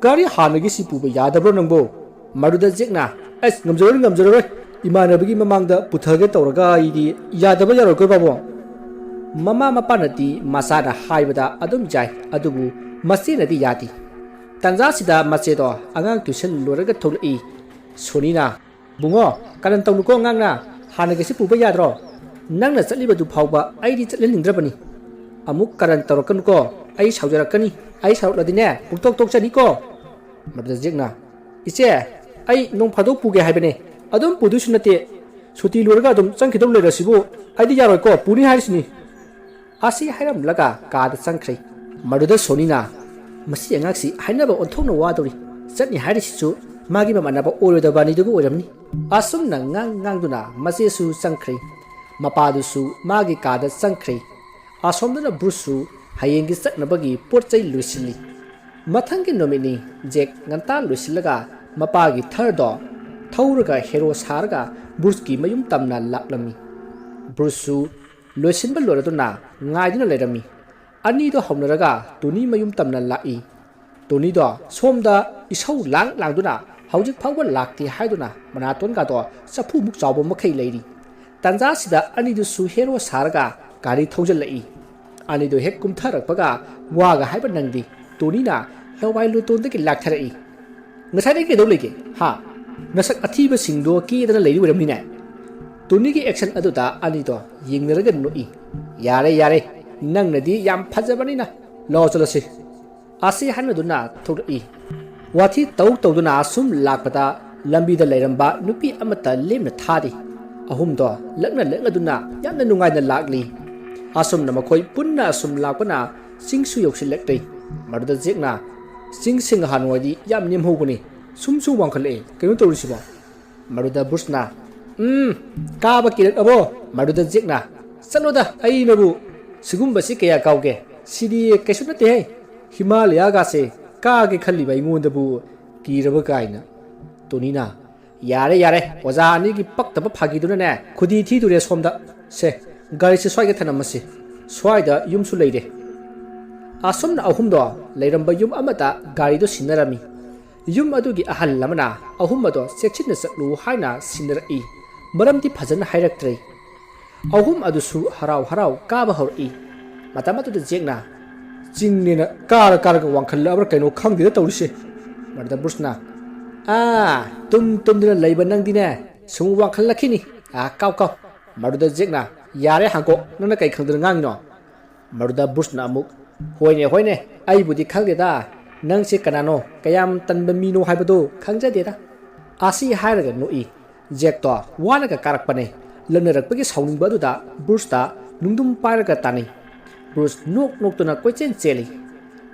ꯒꯥꯔꯤ ꯍꯥꯟꯅꯒꯤꯁꯤ ꯄꯨꯕ ꯌꯥꯗꯕ꯭ꯔꯣ ꯅꯪꯕꯣ?" ꯃꯗꯨꯗ ꯖꯦꯛꯅ, "ꯑꯁ, ꯉꯝꯖꯔꯣꯏ, ꯉꯝꯖꯔꯔꯣꯏ꯫ ꯏꯃꯥꯟꯅꯕꯒꯤ ꯃꯃꯥꯡꯗ ꯄꯨꯊꯒꯦ ꯇꯧꯔꯒ ꯑꯩꯗꯤ ꯌꯥꯗꯕ ꯌꯥꯔꯣꯏꯀꯣ ꯄꯥꯕꯨꯡ꯫" ꯃꯃꯥ ꯃꯄꯥꯅꯗꯤ ꯃꯆꯥꯅ ꯍꯥꯏꯕꯗ ꯑꯗꯨꯝ ꯌꯥꯏ, ꯑꯗꯨꯕꯨ ꯃꯆꯦꯅꯗꯤ ꯌꯥꯗꯦ꯫ ꯇꯥꯟꯖꯥꯁꯤꯗ ꯃꯆꯦꯗꯣ ꯑꯉꯥꯡ ꯇ꯭ꯌꯨꯁꯟ ꯂꯣꯏꯔꯒ ꯊꯣꯛꯂꯛꯏ꯫ ꯁꯣꯅꯤꯅ, "ꯕꯨꯡꯉꯣ, ꯀꯔꯟ ꯇꯧꯅꯨꯀꯣ ꯑꯉꯥꯡꯅ, ꯍꯥꯟꯅꯒꯤꯁꯤ ꯄꯨꯕ ꯌꯥꯗ꯭ꯔꯣ? ꯅꯪꯅ ꯆꯠꯂꯤꯕꯗꯨ ꯐꯥꯎꯕ ꯑꯩꯗꯤ ꯆꯠꯍꯟꯅꯤꯡꯗ꯭ꯔꯕꯅꯤ꯫ ꯑꯃꯨꯛ ꯀꯔꯟ ꯇꯧꯔꯛꯀꯅꯨꯀꯣ, ꯑꯩ ꯁꯥꯎꯖꯔꯛꯀꯅꯤ, ꯑꯩ ꯁꯥꯎꯔꯛꯂꯗꯤꯅꯦ ꯄꯨꯡꯇꯣꯛ ꯇꯣꯛꯆꯅꯤꯀꯣ꯫" ꯃꯗꯨꯗ ꯖꯦꯛꯅ, "ꯏꯆꯦ, ꯑꯩ ꯅꯣꯡ ꯐꯥꯗꯣꯛ ꯄꯨꯒꯦ ꯍꯥꯏꯕꯅꯦ, ꯑꯗꯨꯝ ꯄꯨꯗꯣꯏꯁꯨ ꯅꯠꯇꯦ, ꯁꯨꯇꯤ ꯂꯣꯏꯔꯒ ꯑꯗꯨꯝ ꯆꯪꯈꯤꯗꯧ ꯂꯩꯔꯁꯤꯕꯨ, ꯑꯩꯗꯤ ꯌꯥꯔꯣꯏꯀꯣ, ꯄꯨꯅꯤ ꯍꯥꯏꯔꯤꯁꯤꯅꯤ꯫" ꯑꯁꯤ ꯍꯥꯏꯔꯝꯂꯒ ꯀꯥꯗ ꯆꯪꯈ꯭ꯔꯦ꯫ ꯃꯗꯨꯗ ꯁꯣꯅꯤꯅ, "ꯃꯁꯤ ꯑꯉꯥꯡꯁꯤ ꯍꯥꯏꯅꯕ ꯑꯣꯟꯊꯣꯛꯅ ꯋꯥꯗꯧꯔꯤ, ꯆꯠꯅꯤ ꯍꯥꯏꯔꯤꯁꯤꯁꯨ ꯃꯥꯒꯤ ꯃꯃꯥꯟꯅꯕ ꯑꯣꯏꯔꯣꯏꯗꯕ ꯑꯅꯤꯗꯨꯒ ꯑꯣꯏꯔꯝꯅꯤ꯫" ꯑꯁꯨꯝꯅ ꯉꯥꯡ ꯉꯥꯡꯗꯨꯅ ꯃꯆꯦꯁꯨ ꯆꯪꯈ꯭ꯔꯦ꯫ ꯃꯄꯥꯗꯨꯁꯨ ꯃꯥꯒꯤ ꯀꯥꯗ ꯆꯪꯈ꯭ꯔꯦ꯫ ꯑꯁꯣꯝꯗꯅ ꯕ꯭ꯔꯨꯁꯁꯨ ꯍꯌꯦꯡꯒꯤ ꯆꯠꯅꯕꯒꯤ ꯄꯣꯠ ꯆꯩ ꯂꯣꯏꯁꯤꯜꯂꯤ꯫ ꯃꯊꯪꯒꯤ ꯅꯨꯃꯤꯠꯅꯤ꯫ ꯖꯦꯛ ꯉꯟꯇꯥ ꯂꯣꯏꯁꯤꯜꯂꯒ ꯃꯄꯥꯒꯤ ꯊꯔꯗꯣ ꯊꯧꯔꯒ ꯍꯦꯔꯣ ꯁꯥꯔꯒ ꯕ꯭ꯔꯨꯁꯀꯤ ꯃꯌꯨꯝ ꯇꯝꯅ ꯂꯥꯛꯂꯝꯃꯤ꯫ ꯕ꯭ꯔꯨꯁꯁꯨ ꯂꯣꯏꯁꯤꯟꯕ ꯂꯣꯏꯔꯗꯨꯅ ꯉꯥꯏꯗꯨꯅ ꯂꯩꯔꯝꯃꯤ꯫ ꯑꯅꯤꯗꯣ ꯍꯧꯅꯔꯒ ꯇꯣꯅꯤ ꯃꯌꯨꯝ ꯇꯝꯅ ꯂꯥꯛꯏ꯫ ꯇꯣꯅꯤꯗꯣ ꯁꯣꯝꯗ ꯏꯁꯧ ꯂꯥꯡ ꯂꯥꯡꯗꯨꯅ ꯍꯧꯖꯤꯛ ꯐꯥꯎꯕ ꯂꯥꯛꯇꯦ ꯍꯥꯏꯗꯨꯅ ꯃꯅꯥꯇꯣꯟꯒꯗꯣ ꯆꯐꯨꯃꯨꯛ ꯆꯥꯎꯕ ꯃꯈꯩ ꯂꯩꯔꯤ꯫ ꯇꯥꯟꯖꯥꯁꯤꯗ ꯑꯅꯤꯗꯨꯁꯨ ꯍꯦꯔꯣ ꯁꯥꯔꯒ ꯒꯥꯔꯤ ꯊꯧꯖꯤꯜꯂꯛꯏ꯫ ꯑꯅꯤꯗꯨ ꯍꯦꯛ ꯀꯨꯝꯊꯔꯛꯄꯒ ꯋꯥꯒ ꯍꯥꯏꯕ ꯅꯪꯗꯦ꯫ ꯇꯣꯅꯤꯅ ꯂꯋꯥꯏ ꯂꯣꯏꯇꯣꯟꯗꯒꯤ ꯂꯥꯛꯊꯔꯛꯏ꯫ "ꯉꯁꯥꯏꯗꯒꯤ ꯀꯩꯗꯧ ꯂꯩꯒꯦ? ꯍꯥ? ꯅꯁꯛ ꯑꯊꯤꯕꯁꯤꯡꯗꯣ ꯀꯦꯗꯅ ꯂꯩꯔꯤ ꯑꯣꯏꯔꯝꯅꯤꯅꯦ?" ꯇꯣꯅꯤꯒꯤ ꯑꯦꯛꯁꯟ ꯑꯗꯨꯗ ꯑꯅꯤꯗꯣ ꯌꯦꯡꯅꯔꯒ ꯅꯣꯛꯏ꯫ "ꯌꯥꯔꯦ, ꯌꯥꯔꯦ, "ꯅꯪꯅꯗꯤ ꯌꯥꯝ ꯐꯖꯕꯅꯤꯅ ꯂꯥꯛꯑꯣ ꯆꯠꯂꯁꯤ" ꯑꯁꯤ ꯍꯥꯏꯅꯗꯨꯅ ꯊꯣꯛꯂꯛꯏ꯫ ꯋꯥꯊꯤ ꯇꯧ ꯇꯧꯗꯨꯅ ꯑꯁꯨꯝ ꯂꯥꯛꯄꯗ ꯂꯝꯕꯤꯗ ꯂꯩꯔꯝꯕ ꯅꯨꯄꯤ ꯑꯃꯠꯇ ꯂꯦꯝꯅ ꯊꯥꯗꯦ꯫ ꯑꯍꯨꯝꯗꯣ ꯂꯛꯅ ꯂꯛꯅꯗꯨꯅ ꯌꯥꯝꯅ ꯅꯨꯡꯉꯥꯏꯅ ꯂꯥꯛꯂꯤ꯫ ꯑꯁꯨꯝꯅ ꯃꯈꯣꯏ ꯄꯨꯟꯅ ꯑꯁꯨꯝ ꯂꯥꯛꯄꯅ ꯆꯤꯡꯁꯨ ꯌꯧꯁꯤꯜꯂꯛꯂꯤ꯫ ꯃꯗꯨꯗ ꯖꯦꯛꯅ, "ꯆꯤꯡꯁꯤꯡ ꯍꯥꯟꯅꯋꯥꯏꯗꯤ ꯌꯥꯝ ꯅꯦꯝꯍꯧꯕꯅꯤ, ꯁꯨꯝ ꯁꯨꯝ ꯋꯥꯡꯈꯠꯂꯛꯑꯦ, ꯀꯩꯅꯣ ꯇꯧꯔꯤꯁꯤꯕꯣ?" ꯃꯗꯨꯗ ꯕ꯭ꯔꯨꯁꯅ, "ꯎꯝ, ꯀꯥꯕ ꯀꯤꯔꯛꯑꯕꯣ?" ꯃꯗꯨꯗ ꯖꯦꯛꯅ, "ꯆꯠꯂꯣꯗ, ꯑꯩꯅꯕꯨ ꯁꯤꯒꯨꯝꯕꯁꯤ ꯀꯌꯥ ꯀꯥꯎꯒꯦ? ꯁꯤꯗꯤ ꯀꯩꯁꯨ ꯅꯠꯇꯦꯍꯦ, ꯍꯤꯃꯥꯂꯌꯥꯒꯥꯁꯦ ꯀꯥꯒꯦ ꯈꯜꯂꯤꯕ ꯑꯩꯉꯣꯟꯗꯕꯨ ꯀꯤꯔꯕ ꯀꯥꯏꯅ"꯫ ꯇꯣꯅꯤꯅ, "ꯌꯥꯔꯦ, ꯌꯥꯔꯦ, ꯑꯣꯖꯥ ꯑꯅꯤꯒꯤ ꯄꯛꯇꯕ ꯐꯥꯒꯤꯗꯨꯅꯅꯦ, ꯈꯨꯗꯤ ꯊꯤꯗꯨꯔꯦ ꯁꯣꯝꯗ꯫ ꯁꯦ, ꯒꯥꯔꯤꯁꯦ ꯁ꯭ꯋꯥꯏꯗ ꯊꯅꯝꯃꯁꯤ, ꯁ꯭ꯋꯥꯏꯗ ꯌꯨꯝꯁꯨ ꯂꯩꯔꯦ"꯫ ꯑꯁꯨꯝꯅ ꯑꯍꯨꯝꯗꯣ ꯂꯩꯔꯝꯕ ꯌꯨꯝ ꯑꯃꯗ ꯒꯥꯔꯤꯗꯣ ꯁꯤꯟꯅꯔꯝꯃꯤ꯫ ꯌꯨꯝ ꯑꯗꯨꯒꯤ ꯑꯍꯜ ꯑꯃꯅ ꯑꯍꯨꯝ ꯑꯗꯣ ꯆꯦꯛꯁꯤꯟꯅ ꯆꯠꯂꯨ ꯍꯥꯏꯅ ꯁꯤꯟꯅꯔꯛꯏ꯫ ꯃꯔꯝꯗꯤ ꯐꯖꯅ ꯍꯥꯏꯔꯛꯇ꯭ꯔꯦ꯫ ꯑꯍꯨꯝ ꯑꯗꯨꯁꯨ ꯍꯔꯥꯎ ꯍꯔꯥꯎ ꯀꯥꯕ ꯍꯧꯔꯛꯏ꯫ ꯃꯇꯝ ꯑꯗꯨꯗ ꯖꯦꯛꯅ, "ꯆꯤꯡꯅꯦꯅ ꯀꯥꯔ ꯀꯥꯔꯒ ꯋꯥꯡꯈꯠꯂꯛꯑꯕ꯭ꯔꯥ ꯀꯩꯅꯣ ꯈꯪꯗꯦꯗ ꯇꯧꯔꯤꯁꯦ"꯫ ꯃꯗꯨꯗ ꯕ꯭ꯔꯨꯁꯅ, "ꯑꯥ, ꯇꯨꯝ ꯇꯨꯝꯗꯨꯅ ꯂꯩꯕ ꯅꯪꯗꯤꯅꯦ, ꯁꯨꯝ ꯋꯥꯡꯈꯠꯂꯛꯈꯤꯅꯤ꯫ ꯑꯥ, ꯀꯥꯎ ꯀꯥꯎ"꯫ ꯃꯗꯨꯗ ꯖꯦꯛꯅ, "ꯌꯥꯔꯦ ꯍꯥꯡꯀꯣꯛ, ꯅꯪꯅ ꯀꯩ ꯈꯪꯗꯅ ꯉꯥꯡꯉꯤꯅꯣ?" ꯃꯗꯨꯗ ꯕ꯭ꯔꯨꯁꯅ ꯑꯃꯨꯛ, "ꯍꯣꯏꯅꯦ, ꯍꯣꯏꯅꯦ, ꯑꯩꯕꯨꯗꯤ ꯈꯪꯗꯦꯗ, ꯅꯪꯁꯦ ꯀꯅꯥꯅꯣ, ꯀꯌꯥꯝ ꯇꯟꯕ ꯃꯤꯅꯣ ꯍꯥꯏꯕꯗꯨ ꯈꯪꯖꯗꯦꯗ"꯫ ꯑꯁꯤ ꯍꯥꯏꯔꯒ ꯅꯣꯛꯏ꯫ ꯖꯦꯛꯇꯣ ꯋꯥꯅꯒ ꯀꯥꯔꯛꯄꯅꯦ꯫ ꯂꯛꯅꯔꯛꯄꯒꯤ ꯁꯥꯎꯅꯤꯡꯕ ꯑꯗꯨꯗ ꯕ꯭ꯔꯨꯁꯇ ꯅꯨꯡꯗꯨꯝ ꯄꯥꯏꯔꯒ ꯇꯥꯅꯩ꯫ ꯕ꯭ꯔꯨꯁ ꯅꯣꯛ ꯅꯣꯛꯇꯨꯅ ꯀꯣꯏꯆꯦꯟ ꯆꯦꯜꯂꯤ꯫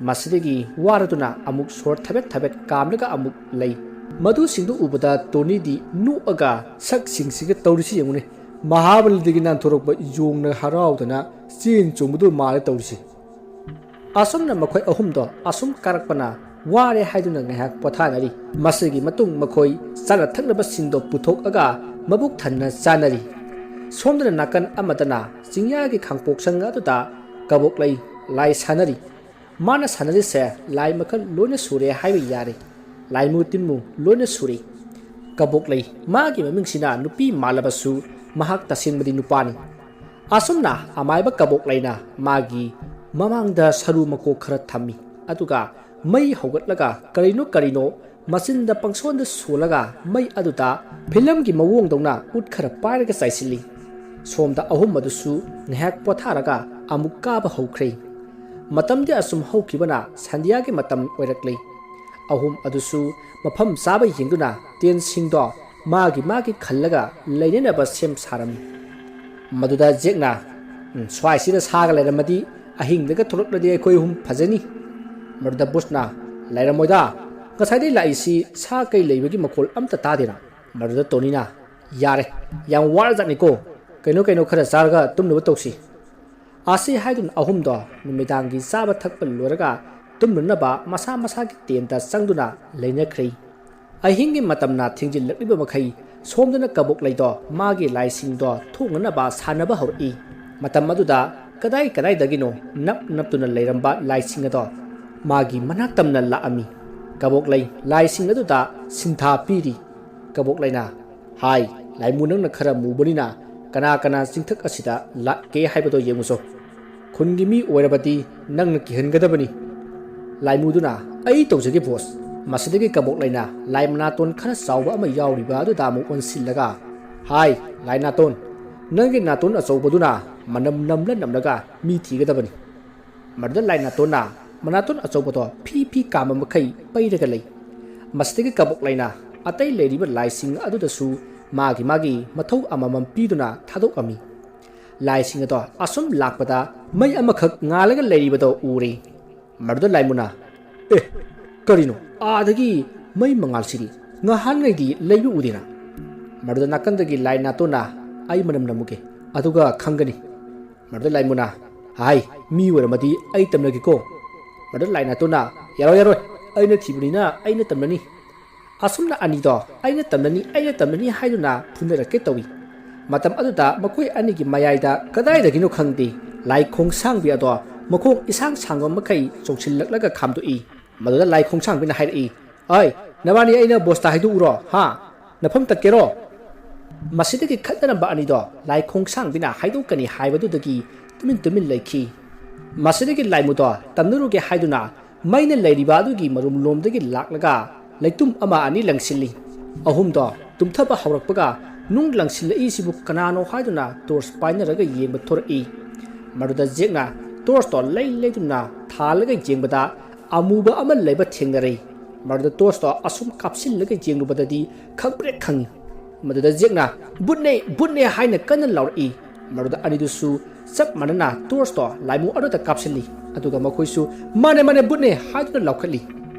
ꯃꯁꯤꯗꯒꯤ ꯋꯥꯔꯗꯨꯅ ꯑꯃꯨꯛ ꯁꯣꯔ ꯊꯕꯦꯠ ꯊꯕꯦꯠ ꯀꯥꯝꯂꯒ ꯑꯃꯨꯛ ꯂꯩ꯫ ꯃꯗꯨꯁꯤꯡꯗꯨ ꯎꯕꯗ ꯇꯣꯅꯤꯗꯤ ꯅꯣꯛꯑꯒ ꯁꯛꯁꯤꯡꯁꯤꯒ ꯇꯧꯔꯤꯁꯤ ꯌꯦꯡꯉꯨꯅꯦ꯫ ꯃꯍꯥꯕꯂꯤꯗꯒꯤ ꯅꯥꯟꯊꯣꯔꯛꯄ ꯌꯣꯡꯅ ꯍꯔꯥꯎꯗꯅ ꯆꯦꯟ ꯆꯣꯡꯕꯗꯨ ꯃꯥꯜꯂꯦ ꯇꯧꯔꯤꯁꯦ꯫ ꯑꯁꯨꯝꯅ ꯃꯈꯣꯏ ꯑꯍꯨꯝꯗꯣ ꯑꯁꯨꯝ ꯀꯥꯔꯛꯄꯅ ꯋꯥꯔꯦ ꯍꯥꯏꯗꯨꯅ ꯉꯥꯏꯍꯥꯛ ꯄꯣꯊꯥꯅꯔꯤ꯫ ꯃꯁꯤꯒꯤ ꯃꯇꯨꯡ ꯃꯈꯣꯏ ꯆꯥꯅ ꯊꯛꯅꯕꯁꯤꯡꯗꯣ ꯄꯨꯊꯣꯛꯑꯒ ꯃꯕꯨꯛ ꯊꯟꯅ ꯆꯥꯅꯔꯤ꯫ ꯁꯣꯝꯗꯅ ꯅꯥꯀꯟ ꯑꯃꯗꯅ ꯆꯤꯡꯌꯥꯒꯤ ꯈꯥꯡꯄꯣꯛꯁꯪ ꯑꯗꯨꯗ ꯀꯕꯣꯛꯂꯩ ꯂꯥꯏ ꯁꯥꯟꯅꯔꯤ꯫ ꯃꯥꯅ ꯁꯥꯟꯅꯔꯤꯁꯦ ꯂꯥꯏ ꯃꯈꯜ ꯂꯣꯏꯅ ꯁꯨꯔꯦ ꯍꯥꯏꯕ ꯌꯥꯔꯦ꯫ ꯂꯥꯏꯃꯨ ꯇꯤꯟꯃꯨ ꯂꯣꯏꯅ ꯁꯨꯔꯦ꯫ ꯀꯕꯣꯛꯂꯩ, ꯃꯥꯒꯤ ꯃꯃꯤꯡꯁꯤꯅ ꯅꯨꯄꯤ ꯃꯥꯜꯂꯕꯁꯨ ꯃꯍꯥꯛ ꯇꯁꯦꯡꯕꯗꯤ ꯅꯨꯄꯥꯅꯤ꯫ ꯑꯁꯨꯝꯅ ꯑꯃꯥꯏꯕ ꯀꯕꯣꯛꯂꯩꯅ ꯃꯥꯒꯤ ꯃꯃꯥꯡꯗ ꯁꯔꯨ ꯃꯀꯣꯛ ꯈꯔ ꯊꯝꯃꯤ꯫ ꯑꯗꯨꯒ ꯃꯩ ꯍꯧꯒꯠꯂꯒ ꯀꯔꯤꯅꯣ ꯀꯔꯤꯅꯣ ꯃꯆꯤꯟꯗ ꯄꯪꯁꯣꯟꯗ ꯁꯣꯜꯂꯒ ꯃꯩ ꯑꯗꯨꯗ ꯐꯤꯂꯝꯒꯤ ꯃꯑꯣꯡꯗꯧꯅ ꯎꯠ ꯈꯔ ꯄꯥꯏꯔꯒ ꯆꯥꯏꯁꯤꯜꯂꯤ꯫ ꯁꯣꯝꯗ ꯑꯍꯨꯝ ꯑꯗꯨꯁꯨ ꯉꯥꯏꯍꯥꯛ ꯄꯣꯊꯥꯔꯒ ꯑꯃꯨꯛ ꯀꯥꯕ ꯍꯧꯈ꯭ꯔꯦ꯫ ꯃꯇꯝꯗꯤ ꯑꯁꯨꯝ ꯍꯧꯈꯤꯕꯅ ꯁꯟꯙ꯭ꯌꯥꯒꯤ ꯃꯇꯝ ꯑꯣꯏꯔꯛꯂꯦ꯫ ꯑꯍꯨꯝ ꯑꯗꯨꯁꯨ ꯃꯐꯝ ꯆꯥꯕ ꯌꯦꯡꯗꯨꯅ ꯇꯦꯟꯁꯤꯡꯗꯣ ꯃꯥꯒꯤ ꯃꯥꯒꯤ ꯈꯜꯂꯒ ꯂꯩꯅꯅꯕ ꯁꯦꯝ ꯁꯥꯔꯝꯃꯤ꯫ ꯃꯗꯨꯗ ꯖꯦꯛꯅ, "ꯎꯝ, ꯁ꯭ꯋꯥꯏꯁꯤꯗ ꯁꯥꯒ ꯂꯩꯔꯝꯃꯗꯤ ꯑꯍꯤꯡꯗꯒ ꯊꯣꯛꯂꯛꯂꯗꯤ ꯑꯩꯈꯣꯏ ꯑꯍꯨꯝ ꯐꯖꯅꯤ"꯫ ꯃꯗꯨꯗ ꯕꯨꯁꯅ, "ꯂꯩꯔꯝꯃꯣꯏꯗ, ꯉꯁꯥꯏꯗꯩ ꯂꯥꯛꯏꯁꯤ ꯁꯥ ꯀꯩ ꯂꯩꯕꯒꯤ ꯃꯈꯣꯜ ꯑꯝꯇ ꯇꯥꯗꯦꯅ"꯫ ꯃꯗꯨꯗ ꯇꯣꯅꯤꯅ, "ꯌꯥꯔꯦ, ꯌꯥꯝ ꯋꯥꯔꯖꯥꯠꯅꯤꯀꯣ, ꯀꯩꯅꯣ ꯀꯩꯅꯣ ꯈꯔ ꯆꯥꯔꯒ ꯇꯨꯝꯅꯕ ꯇꯧꯁꯤ"꯫ ꯑꯁꯤ ꯍꯥꯏꯗꯨꯅ ꯑꯍꯨꯝꯗꯣ ꯅꯨꯃꯤꯗꯥꯡꯒꯤ ꯆꯥꯕ ꯊꯛꯄ ꯂꯣꯏꯔꯒ ꯇꯨꯝꯅꯅꯕ ꯃꯁꯥ ꯃꯁꯥꯒꯤ ꯇꯦꯟꯇ ꯆꯪꯗꯨꯅ ꯂꯩꯅꯈ꯭ꯔꯦ꯫ ꯑꯍꯤꯡꯒꯤ ꯃꯇꯝꯅ ꯊꯦꯡꯖꯤꯜꯂꯛꯂꯤꯕ ꯃꯈꯩ ꯁꯣꯝꯗꯅ ꯀꯕꯣꯛꯂꯩꯗꯣ ꯃꯥꯒꯤ ꯂꯥꯏꯁꯤꯡꯗꯣ ꯊꯣꯛꯅꯅꯕ ꯁꯥꯟꯅꯕ ꯍꯧꯔꯛꯏ꯫ ꯃꯇꯝ ꯑꯗꯨꯗ ꯀꯗꯥꯏ ꯀꯗꯥꯏꯗꯒꯤꯅꯣ ꯅꯞ ꯅꯞꯇꯨꯅ ꯂꯩꯔꯝꯕ ꯂꯥꯏꯁꯤꯡ ꯑꯗꯣ ꯃꯥꯒꯤ ꯃꯅꯥꯛ ꯇꯝꯅ ꯂꯥꯛꯑꯝꯃꯤ꯫ ꯀꯕꯣꯛꯂꯩ ꯂꯥꯏꯁꯤꯡ ꯑꯗꯨꯗ ꯁꯤꯟꯊꯥ ꯄꯤꯔꯤ꯫ ꯀꯕꯣꯛꯂꯩꯅ, "ꯍꯥꯏ, ꯂꯥꯏꯃꯨ, ꯅꯪꯅ ꯈꯔ ꯃꯨꯕꯅꯤꯅ ꯀꯅꯥ ꯀꯅꯥ ꯆꯤꯡꯊꯛ ꯑꯁꯤꯗ ꯂꯥꯛꯀꯦ ꯍꯥꯏꯕꯗꯣ ꯌꯦꯡꯉꯨꯆꯣ꯫ ꯈꯨꯟꯒꯤ ꯃꯤ ꯑꯣꯏꯔꯕꯗꯤ ꯅꯪꯅ ꯀꯤꯍꯟꯒꯗꯕꯅꯤ"꯫ ꯂꯥꯏꯃꯨꯗꯨꯅ, "ꯑꯩ ꯇꯧꯖꯒꯦ ꯕꯣꯁ"꯫ ꯃꯁꯤꯗꯒꯤ ꯀꯕꯣꯛꯂꯩꯅ ꯂꯥꯏ ꯃꯅꯥꯇꯣꯟ ꯈꯔ ꯆꯥꯎꯕ ꯑꯃ ꯌꯥꯎꯔꯤꯕ ꯑꯗꯨꯗ ꯑꯃꯨꯛ ꯑꯣꯟꯁꯤꯜꯂꯒ, "ꯍꯥꯏ, ꯂꯥꯏ ꯅꯥꯇꯣꯟ, ꯅꯪꯒꯤ ꯅꯥꯇꯣꯟ ꯑꯆꯧꯕꯗꯨꯅ ꯃꯅꯝ ꯅꯝꯂ ꯅꯝꯂꯒ ꯃꯤ ꯊꯤꯒꯗꯕꯅꯤ"꯫ ꯃꯗꯨꯗ ꯂꯥꯏ ꯅꯥꯇꯣꯟꯅ ꯃꯅꯥꯇꯣꯟ ꯑꯆꯧꯕꯗꯣ ꯐꯤ ꯐꯤ ꯀꯥꯝꯕ ꯃꯈꯩ ꯄꯩꯔꯒ ꯂꯩ꯫ ꯃꯁꯤꯗꯒꯤ ꯀꯕꯣꯛꯂꯩꯅ ꯑꯇꯩ ꯂꯩꯔꯤꯕ ꯂꯥꯏꯁꯤꯡ ꯑꯗꯨꯗꯁꯨ ꯃꯥꯒꯤ ꯃꯥꯒꯤ ꯃꯊꯧ ꯑꯃꯃꯝ ꯄꯤꯗꯨꯅ ꯊꯥꯗꯣꯛꯑꯝꯃꯤ꯫ ꯂꯥꯏꯁꯤꯡ ꯑꯗꯣ ꯑꯁꯨꯝ ꯂꯥꯛꯄꯗ ꯃꯩ ꯑꯃꯈꯛ ꯉꯥꯜꯂꯒ ꯂꯩꯔꯤꯕꯗꯣ ꯎꯔꯦ꯫ ꯃꯗꯨꯗ ꯂꯥꯏꯃꯨꯅ, "ꯑꯦ, ꯀꯔꯤꯅꯣ? ꯑꯥꯗꯒꯤ ꯃꯩ ꯃꯉꯥꯜꯁꯤꯗꯤ ꯉꯍꯥꯟꯉꯩꯗꯤ ꯂꯩꯕ ꯎꯗꯦꯅ"꯫ ꯃꯗꯨꯗ ꯅꯥꯀꯟꯗꯒꯤ ꯂꯥꯏ ꯅꯥꯇꯣꯟꯅ, "ꯑꯩ ꯃꯅꯝ ꯅꯝꯃꯨꯒꯦ, ꯑꯗꯨꯒ ꯈꯪꯒꯅꯤ"꯫ ꯃꯗꯨꯗ ꯂꯥꯏꯃꯨꯅ, "ꯍꯥꯏ, ꯃꯤ ꯑꯣꯏꯔꯝꯃꯗꯤ ꯑꯩ ꯇꯝꯅꯒꯦꯀꯣ"꯫ ꯃꯗꯨꯗ ꯂꯥꯏ ꯅꯥꯇꯣꯟꯅ, "ꯌꯥꯔꯣꯏ, ꯌꯥꯔꯣꯏ, ꯑꯩꯅ ꯊꯤꯕꯅꯤꯅ ꯑꯩꯅ ꯇꯝꯅꯅꯤ"꯫ ꯑꯁꯨꯝꯅ ꯑꯅꯤꯗꯣ "ꯑꯩꯅ ꯇꯝꯅꯅꯤ, ꯑꯩꯅ ꯇꯝꯅꯅꯤ" ꯍꯥꯏꯗꯨꯅ ꯐꯨꯅꯔꯛꯀꯦ ꯇꯧꯏ꯫ ꯃꯇꯝ ꯑꯗꯨꯗ ꯃꯈꯣꯏ ꯑꯅꯤꯒꯤ ꯃꯌꯥꯏꯗ ꯀꯗꯥꯏꯗꯒꯤꯅꯣ ꯈꯪꯗꯦ, ꯂꯥꯏ ꯈꯣꯡꯁꯥꯡꯕꯤ ꯑꯗꯣ ꯃꯈꯣꯡ ꯏꯁꯥꯡ ꯁꯥꯡꯕ ꯃꯈꯩ ꯆꯣꯡꯁꯤꯜꯂꯛꯂꯒ ꯈꯥꯝꯗꯣꯛꯏ꯫ ꯃꯗꯨꯗ ꯂꯥꯏ ꯈꯣꯡꯁꯥꯡꯕꯤꯅ ꯍꯥꯏꯔꯛꯏ, "ꯑꯩ, ꯅꯕꯥꯅꯤ ꯑꯩꯅ ꯕꯣꯁꯇ ꯍꯥꯏꯗꯣꯛꯎꯔꯣ, ꯍꯥ? ꯅꯐꯝ ꯇꯠꯀꯦꯔꯣ?" ꯃꯁꯤꯗꯒꯤ ꯈꯠꯅꯔꯝꯕ ꯑꯅꯤꯗꯣ ꯂꯥꯏ ꯈꯣꯡꯁꯥꯡꯕꯤꯅ ꯍꯥꯏꯗꯣꯛꯀꯅꯤ ꯍꯥꯏꯕꯗꯨꯗꯒꯤ ꯇꯨꯃꯤꯟ ꯇꯨꯃꯤꯟ ꯂꯩꯈꯤ꯫ ꯃꯁꯤꯗꯒꯤ ꯂꯥꯏꯃꯨꯗꯣ ꯇꯝꯅꯔꯨꯒꯦ ꯍꯥꯏꯗꯨꯅ ꯃꯩꯅ ꯂꯩꯔꯤꯕ ꯑꯗꯨꯒꯤ ꯃꯔꯨꯝ ꯂꯣꯝꯗꯒꯤ ꯂꯥꯛꯂꯒ ꯂꯩꯇꯨꯝ ꯑꯃ ꯑꯅꯤ ꯂꯪꯁꯤꯜꯂꯤ꯫ ꯑꯍꯨꯝꯗꯣ ꯇꯨꯝꯊꯕ ꯍꯧꯔꯛꯄꯒ ꯅꯨꯡ ꯂꯪꯁꯤꯜꯂꯛꯏꯁꯤꯕꯨ ꯀꯅꯥꯅꯣ ꯍꯥꯏꯗꯨꯅ ꯇꯣꯔꯆ ꯄꯥꯏꯅꯔꯒ ꯌꯦꯡꯕ ꯊꯣꯔꯛꯏ꯫ ꯃꯗꯨꯗ ꯖꯦꯛꯅ ꯇꯣꯔꯁꯇꯣ ꯂꯩ ꯂꯩꯗꯨꯅ ꯊꯥꯜꯂꯒ ꯌꯦꯡꯕꯗ ꯑꯃꯨꯕ ꯑꯃ ꯂꯩꯕ ꯊꯦꯡꯅꯔꯦ꯫ ꯃꯗꯨꯗ ꯇꯣꯔꯁꯇꯣ ꯑꯁꯨꯝ ꯀꯥꯞꯁꯤꯜꯂꯒ ꯌꯦꯡꯂꯨꯕꯗꯗꯤ ꯈꯪꯄ꯭ꯔꯦꯛ ꯈꯪꯉꯤ꯫ ꯃꯗꯨꯗ ꯖꯦꯛꯅ "ꯕꯨꯠꯅꯦ, ꯕꯨꯠꯅꯦ" ꯍꯥꯏꯅ ꯀꯟꯅ ꯂꯥꯎꯔꯛꯏ꯫ ꯃꯗꯨꯗ ꯑꯅꯤꯗꯨꯁꯨ ꯆꯞ ꯃꯥꯟꯅꯅ ꯇꯣꯔꯁꯇꯣ ꯂꯥꯏꯃꯨ ꯑꯗꯨꯗ ꯀꯥꯞꯁꯤꯜꯂꯤ꯫ ꯑꯗꯨꯒ ꯃꯈꯣꯏꯁꯨ "ꯃꯥꯅꯦ, ꯃꯥꯅꯦ, ꯕꯨꯠꯅꯦ" ꯍꯥꯏꯗꯨꯅ ꯂꯥꯎꯈꯠꯂꯤ꯫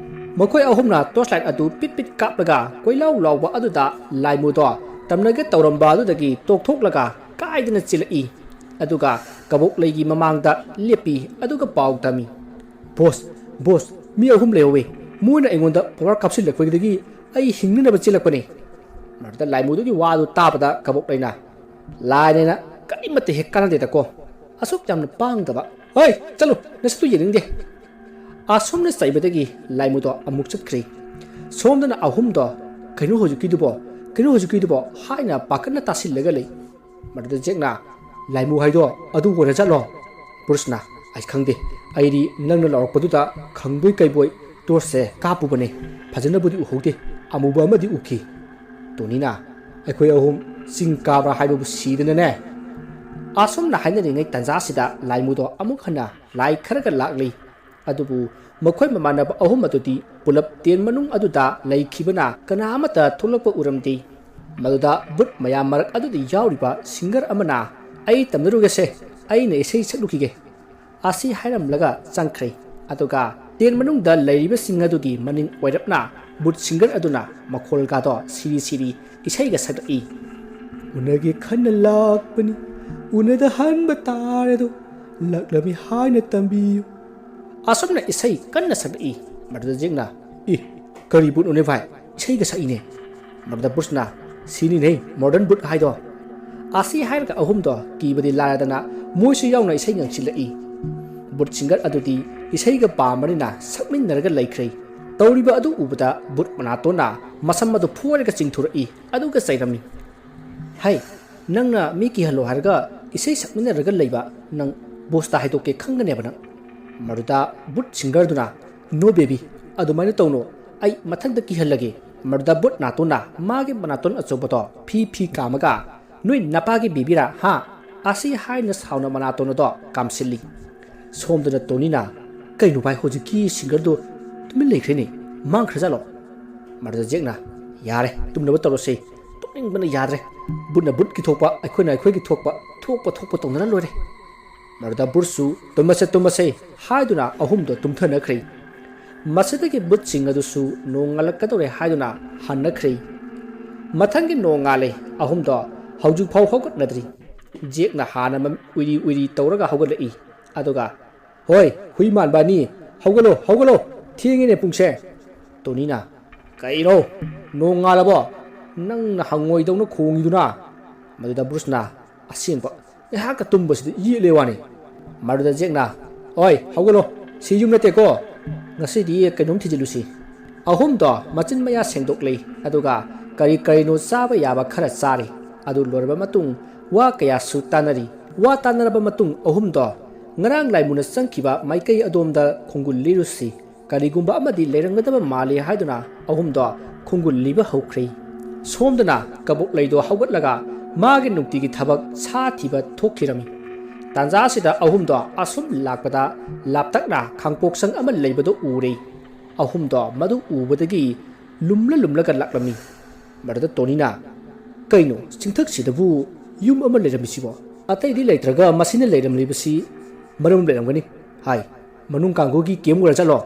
ꯃꯈꯣꯏ ꯑꯍꯨꯝꯅ ꯇꯣꯔꯁ ꯂꯥꯏꯠ ꯑꯗꯨ ꯄꯤꯠ ꯄꯤꯠ ꯀꯥꯞꯂꯒ ꯀꯣꯏꯂꯥꯎ ꯂꯥꯎꯕ ꯑꯗꯨꯗ ꯂꯥꯏꯃꯨꯗꯣ ꯇꯝꯅꯒꯦ ꯇꯧꯔꯝꯕ ꯑꯗꯨꯗꯒꯤ ꯇꯣꯛꯊꯣꯛꯂꯒ ꯀꯥꯏꯗꯅ ꯆꯦꯜꯂꯛꯏ꯫ ꯑꯗꯨꯒ ꯀꯕꯣꯛ ꯂꯩꯒꯤ ꯃꯃꯥꯡꯗ ꯂꯦꯞꯄꯤ꯫ ꯑꯗꯨꯒ ꯄꯥꯎ ꯇꯝꯃꯤ, "ꯕꯣꯁ, ꯕꯣꯁ, ꯃꯤ ꯑꯍꯨꯝ ꯂꯩꯍꯧꯋꯦ꯫ ꯃꯣꯏꯅ ꯑꯩꯉꯣꯟꯗ ꯄꯋꯥꯔ ꯀꯥꯞꯁꯤꯜꯂꯛꯄꯗꯒꯤ ꯑꯩ ꯍꯤꯡꯅꯅꯕ ꯆꯦꯜꯂꯛꯄꯅꯦ꯫" ꯃꯗꯨꯗ ꯂꯥꯏꯃꯨꯗꯨꯒꯤ ꯋꯥꯗꯨ ꯇꯥꯕꯗ ꯀꯕꯣꯛ ꯂꯩꯅ, "ꯂꯥꯏꯅꯦꯅ ꯀꯔꯤꯃꯠꯇ ꯍꯦꯛ ꯀꯥꯟꯅꯗꯦꯗꯀꯣ꯫ ꯑꯁꯨꯛ ꯌꯥꯝꯅ ꯄꯥꯡꯗꯕ꯫ ꯍꯣꯏ, ꯆꯠꯂꯨ, ꯅꯁꯛꯇꯨ ꯌꯦꯡꯅꯤꯡꯗꯦ꯫" ꯑꯁꯨꯝꯅ ꯆꯩꯕꯗꯒꯤ ꯂꯥꯏꯃꯨꯗꯣ ꯑꯃꯨꯛ ꯆꯠꯈ꯭ꯔꯦ꯫ ꯁꯣꯝꯗꯅ ꯑꯍꯨꯝꯗꯣ, "ꯀꯩꯅꯣ ꯍꯧꯖꯤꯛꯀꯤꯗꯨꯕꯣ? ꯀꯩꯅꯣ ꯍꯧꯖꯤꯛꯀꯤꯗꯨꯕꯣ?" ꯍꯥꯏꯅ ꯄꯥꯈꯠꯅ ꯇꯥꯁꯤꯜꯂꯒ ꯂꯩ꯫ ꯃꯗꯨꯗ ꯖꯦꯛꯅ, "ꯂꯥꯏꯃꯨ ꯍꯥꯏꯗꯣ ꯑꯗꯨ ꯑꯣꯏꯔ ꯖꯥꯠꯂꯣ?" ꯕ꯭ꯔꯨꯁꯅ, "ꯑꯩ ꯈꯪꯗꯦ꯫ ꯑꯩꯗꯤ ꯅꯪꯅ ꯂꯥꯎꯔꯛꯄꯗꯨꯗ ꯈꯪꯕꯣꯏ ꯀꯩꯕꯣꯏ ꯇꯣꯔꯁꯁꯦ ꯀꯥꯞꯄꯨꯕꯅꯦ꯫ ꯐꯖꯅꯕꯨꯗꯤ ꯎꯍꯧꯗꯦ꯫ ꯑꯃꯨꯕ ꯑꯃꯗꯤ ꯎꯈꯤ꯫" ꯇꯣꯅꯤꯅ, "ꯑꯩꯈꯣꯏ ꯑꯍꯨꯝ ꯆꯤꯡ ꯀꯥꯕ꯭ꯔꯥ ꯍꯥꯏꯕꯕꯨ ꯁꯤꯗꯅꯅꯦ꯫" ꯑꯁꯨꯝꯅ ꯍꯥꯏꯅꯔꯤꯉꯩ ꯇꯥꯟꯖꯥꯁꯤꯗ ꯂꯥꯏꯃꯨꯗꯣ ꯑꯃꯨꯛ ꯍꯟꯅ ꯂꯥꯏ ꯈꯔꯒ ꯂꯥꯛꯂꯤ꯫ ꯑꯗꯨꯕꯨ ꯃꯈꯣꯏ ꯃꯃꯥꯟꯅꯕ ꯑꯍꯨꯝ ꯑꯗꯨꯗꯤ ꯄꯨꯂꯞ ꯇꯦꯟ ꯃꯅꯨꯡ ꯑꯗꯨꯗ ꯂꯩꯈꯤꯕꯅ ꯀꯅꯥ ꯑꯃꯠꯇ ꯊꯣꯛꯂꯛꯄ ꯎꯔꯝꯗꯦ꯫ ꯃꯗꯨꯗ ꯕꯨꯠ ꯃꯌꯥꯝ ꯃꯔꯛ ꯑꯗꯨꯗ ꯌꯥꯎꯔꯤꯕ ꯁꯤꯡꯒꯔ ꯑꯃꯅ, "ꯑꯩ ꯇꯝꯅꯔꯨꯒꯦꯁꯦ, ꯑꯩꯅ ꯏꯁꯩ ꯁꯛꯂꯨꯈꯤꯒꯦ" ꯑꯁꯤ ꯍꯥꯏꯔꯝꯂꯒ ꯆꯪꯈ꯭ꯔꯦ꯫ ꯑꯗꯨꯒ ꯇꯦꯟ ꯃꯅꯨꯡꯗ ꯂꯩꯔꯤꯕꯁꯤꯡ ꯑꯗꯨꯒꯤ ꯃꯅꯤꯡ ꯑꯣꯏꯔꯞꯅ ꯕꯨꯠ ꯁꯤꯡꯒꯔ ꯑꯗꯨꯅ ꯃꯈꯣꯜꯒꯗꯣ ꯁꯤꯔꯤ ꯁꯤꯔꯤ ꯏꯁꯩꯒ ꯁꯛꯂꯛꯏ꯫ "ꯎꯅꯒꯦ ꯈꯟꯅ ꯂꯥꯛꯄꯅꯤ, ꯎꯅꯗ ꯍꯟꯕ ꯇꯥꯔꯦꯗꯣ, ꯂꯛꯂꯃꯤ ꯍꯥꯏꯅ ꯇꯝꯕꯤꯌꯨ" ꯑꯁꯨꯝꯅ ꯏꯁꯩ ꯀꯟꯅ ꯁꯛꯂꯛꯏ꯫ ꯃꯗꯨꯗ ꯖꯦꯛꯅ, "ꯏ, ꯀꯔꯤ ꯕꯨꯠꯅꯣꯅꯦ ꯚꯥꯏ? ꯏꯁꯩꯒ ꯁꯛꯏꯅꯦ꯫" ꯃꯗꯨꯗ ꯕ꯭ꯔꯨꯁꯅ, "ꯁꯤꯅꯤꯅꯦ ꯃꯣꯗꯔꯟ ꯕꯨꯠ ꯍꯥꯏꯗꯣ" ꯑꯁꯤ ꯍꯥꯏꯔꯒ ꯑꯍꯨꯝꯗꯣ ꯀꯤꯕꯗꯤ ꯂꯥꯏꯔꯗꯅ ꯃꯣꯏꯁꯨ ꯌꯥꯎꯅ ꯏꯁꯩ ꯉꯪꯁꯤꯜꯂꯛꯏ꯫ ꯕꯨꯠ ꯁꯤꯡꯒꯔ ꯑꯗꯨꯗꯤ ꯏꯁꯩꯒ ꯄꯥꯝꯕꯅꯤꯅ ꯁꯛꯃꯤꯟꯅꯔꯒ ꯂꯩꯈ꯭ꯔꯦ꯫ ꯇꯧꯔꯤꯕ ꯑꯗꯨ ꯎꯕꯗ ꯕꯨꯠ ꯃꯅꯥꯇꯣꯟꯅ ꯃꯁꯝ ꯑꯗꯨ ꯐꯣꯏꯔꯒ ꯆꯤꯡꯊꯣꯔꯛꯏ꯫ ꯑꯗꯨꯒ ꯆꯩꯔꯝꯃꯤ꯫ "ꯍꯩ, ꯅꯪꯅ ꯃꯤ ꯀꯤꯍꯜꯂꯣ ꯍꯥꯏꯔꯒ ꯏꯁꯩ ꯁꯛꯃꯤꯟꯅꯔꯒ ꯂꯩꯕ ꯅꯪ ꯕꯣꯁꯇ ꯍꯥꯏꯗꯣꯛꯀꯦ ꯈꯪꯒꯅꯦꯕ ꯅꯪ꯫" ꯃꯗꯨꯗ ꯕꯨꯠ ꯁꯤꯡꯒꯔꯗꯨꯅ, "No baby, ꯑꯗꯨꯃꯥꯏꯅ ꯇꯧꯅꯣ, ꯑꯩ ꯃꯊꯟꯇ ꯀꯤꯍꯜꯂꯒꯦ꯫" ꯃꯗꯨꯗ ꯕꯨꯠ ꯅꯥꯇꯣꯟꯅ ꯃꯥꯒꯤ ꯃꯅꯥꯇꯣꯟ ꯑꯆꯧꯕꯗꯣ ꯐꯤ ꯐꯤ ꯀꯥꯝꯃꯒ, "ꯅꯣꯏ ꯅꯄꯥꯒꯤ ꯕꯦꯕꯤꯔꯥ, ꯍꯥ? ꯑꯁꯤ ꯍꯥꯏꯅ ꯁꯥꯎꯅ ꯃꯅꯥꯇꯣꯟ ꯑꯗꯣ ꯀꯥꯝꯁꯤꯜꯂꯤ꯫ ꯁꯣꯝꯗꯅ ꯇꯣꯅꯤꯅ, "ꯀꯩꯅꯣ ꯚꯥꯏ, ꯍꯧꯖꯤꯛꯀꯤ ꯁꯤꯡꯒꯔꯗꯨ ꯇꯨꯃꯤꯟ ꯂꯩꯈ꯭ꯔꯦꯅꯦ, ꯃꯥꯡꯈ꯭ꯔꯖꯥꯠꯂꯣ?" ꯃꯗꯨꯗ ꯖꯦꯛꯅ, "ꯌꯥꯔꯦ, ꯇꯨꯝꯅꯕ ꯇꯧꯔꯁꯦ, ꯇꯨꯝꯅꯤꯡꯕꯅ ꯌꯥꯗ꯭ꯔꯦ꯫ ꯕꯨꯠꯅ ꯕꯨꯠꯀꯤ ꯊꯣꯛꯄ, ꯑꯩꯈꯣꯏꯅ ꯑꯩꯈꯣꯏꯒꯤ ꯊꯣꯛꯄ, ꯊꯣꯛꯄ ꯊꯣꯛꯄ ꯇꯧꯅꯔ ꯂꯣꯏꯔꯦ"꯫ ꯃꯗꯨꯗ ꯕ꯭ꯔꯨꯁꯁꯨ, "ꯇꯨꯝꯃꯁꯦ, ꯇꯨꯝꯃꯁꯦ" ꯍꯥꯏꯗꯨꯅ ꯑꯍꯨꯝꯗꯣ ꯇꯨꯝꯊꯅꯈ꯭ꯔꯦ꯫ ꯃꯁꯤꯗꯒꯤ ꯕꯨꯠꯁꯤꯡ ꯑꯗꯨꯁꯨ ꯅꯣꯡꯉꯥꯜꯂꯛꯀꯗꯧꯔꯦ ꯍꯥꯏꯗꯨꯅ ꯍꯟꯅꯈ꯭ꯔꯦ꯫ ꯃꯊꯪꯒꯤ ꯅꯣꯡꯉꯥꯜꯂꯦ꯫ ꯑꯍꯨꯝꯗꯣ ꯍꯧꯖꯤꯛꯐꯥꯎ ꯍꯧꯒꯠꯅꯗ꯭ꯔꯤ꯫ ꯖꯦꯛꯅ ꯍꯥꯟꯅ ꯃꯃꯤꯠ ꯎꯏꯔꯤ ꯎꯏꯔꯤ ꯇꯧꯔꯒ ꯍꯧꯒꯠꯂꯛꯏ꯫ ꯑꯗꯨꯒ, "ꯍꯣꯏ, ꯍꯨꯏ ꯃꯥꯟꯕ ꯑꯅꯤ, ꯍꯧꯒꯠꯂꯣ, ꯍꯧꯒꯠꯂꯣ, ꯊꯦꯡꯉꯦꯅꯦ ꯄꯨꯡꯁꯦ"꯫ ꯇꯣꯅꯤꯅ, "ꯀꯩꯅꯣ, ꯅꯣꯡꯉꯥꯜꯂꯕꯣ? ꯅꯪꯅ ꯍꯪꯉꯣꯏꯗꯧꯅ ꯈꯣꯡꯉꯤꯗꯨꯅ?" ꯃꯗꯨꯗ ꯕ꯭ꯔꯨꯁꯅ, "ꯑꯁꯦꯡꯕ, ꯉꯥꯏꯍꯥꯛꯀ ꯇꯨꯝꯕꯁꯤꯗ ꯌꯦꯠꯂꯦ ꯋꯥꯅꯤ"꯫ ꯃꯗꯨꯗ ꯖꯦꯛꯅ, "ꯑꯣꯏ, ꯍꯧꯒꯠꯂꯣ, ꯁꯤ ꯌꯨꯝ ꯅꯠꯇꯦꯀꯣ꯫ ꯉꯁꯤꯗꯤ ꯀꯩꯅꯣꯝ ꯊꯤꯖꯤꯜꯂꯨꯁꯤ"꯫ ꯑꯍꯨꯝꯗꯣ ꯃꯆꯤꯟ ꯃꯌꯥ ꯁꯦꯡꯗꯣꯛꯂꯦ, ꯑꯗꯨꯒ ꯀꯔꯤ ꯀꯔꯤꯅꯣ ꯆꯥꯕ ꯌꯥꯕ ꯈꯔ ꯆꯥꯔꯤ꯫ ꯑꯗꯨ ꯂꯣꯏꯔꯕ ꯃꯇꯨꯡ ꯋꯥ ꯀꯌꯥꯁꯨ ꯇꯥꯟꯅꯔꯤ꯫ ꯋꯥ ꯇꯥꯟꯅꯔꯕ ꯃꯇꯨꯡ ꯑꯍꯨꯝꯗꯣ ꯉꯔꯥꯡ ꯂꯥꯏꯃꯨꯅ ꯆꯪꯈꯤꯕ ꯃꯥꯏꯀꯩ ꯑꯗꯣꯝꯗ ꯈꯣꯡꯒꯨꯜ ꯂꯤꯔꯨꯁꯤ, ꯀꯔꯤꯒꯨꯝꯕ ꯑꯃꯗꯤ ꯂꯩꯔꯝꯒꯗꯕ ꯃꯥꯜꯂꯤ ꯍꯥꯏꯗꯨꯅ ꯑꯍꯨꯝꯗꯣ ꯈꯣꯡꯒꯨꯜ ꯂꯤꯕ ꯍꯧꯈ꯭ꯔꯦ꯫ ꯁꯣꯝꯗꯅ ꯀꯕꯣꯛꯂꯩꯗꯣ ꯍꯧꯒꯠꯂꯒ ꯃꯥꯒꯤ ꯅꯨꯡꯇꯤꯒꯤ ꯊꯕꯛ ꯁꯥ ꯊꯤꯕ ꯊꯣꯛꯈꯤꯔꯝꯃꯤ꯫ ꯇꯥꯟꯖꯥꯁꯤꯗ ꯑꯍꯨꯝꯗꯣ ꯑꯁꯨꯝ ꯂꯥꯛꯄꯗ ꯂꯥꯞꯇꯛꯅ ꯈꯥꯡꯄꯣꯛꯁꯪ ꯑꯃ ꯂꯩꯕꯗꯣ ꯎꯔꯦ꯫ ꯑꯍꯨꯝꯗꯣ ꯃꯗꯨ ꯎꯕꯗꯒꯤ ꯂꯨꯝꯂ ꯂꯨꯝꯂꯒ ꯂꯥꯛꯂꯝꯃꯤ꯫ ꯃꯗꯨꯗ ꯇꯣꯅꯤꯅ, "ꯀꯩꯅꯣ, ꯆꯤꯡꯊꯛꯁꯤꯗꯕꯨ ꯌꯨꯝ ꯑꯃ ꯂꯩꯔꯝꯃꯤꯁꯤꯕꯣ? ꯑꯇꯩꯗꯤ ꯂꯩꯇ꯭ꯔꯒ ꯃꯁꯤꯅ ꯂꯩꯔꯝꯂꯤꯕꯁꯤ ꯃꯔꯝ ꯂꯩꯔꯝꯒꯅꯤ" ꯍꯥꯏ꯫ "ꯃꯅꯨꯡ ꯀꯥꯡꯕꯨꯒꯤ ꯀꯦꯝ ꯑꯣꯏꯔ ꯆꯠꯂꯣ"꯫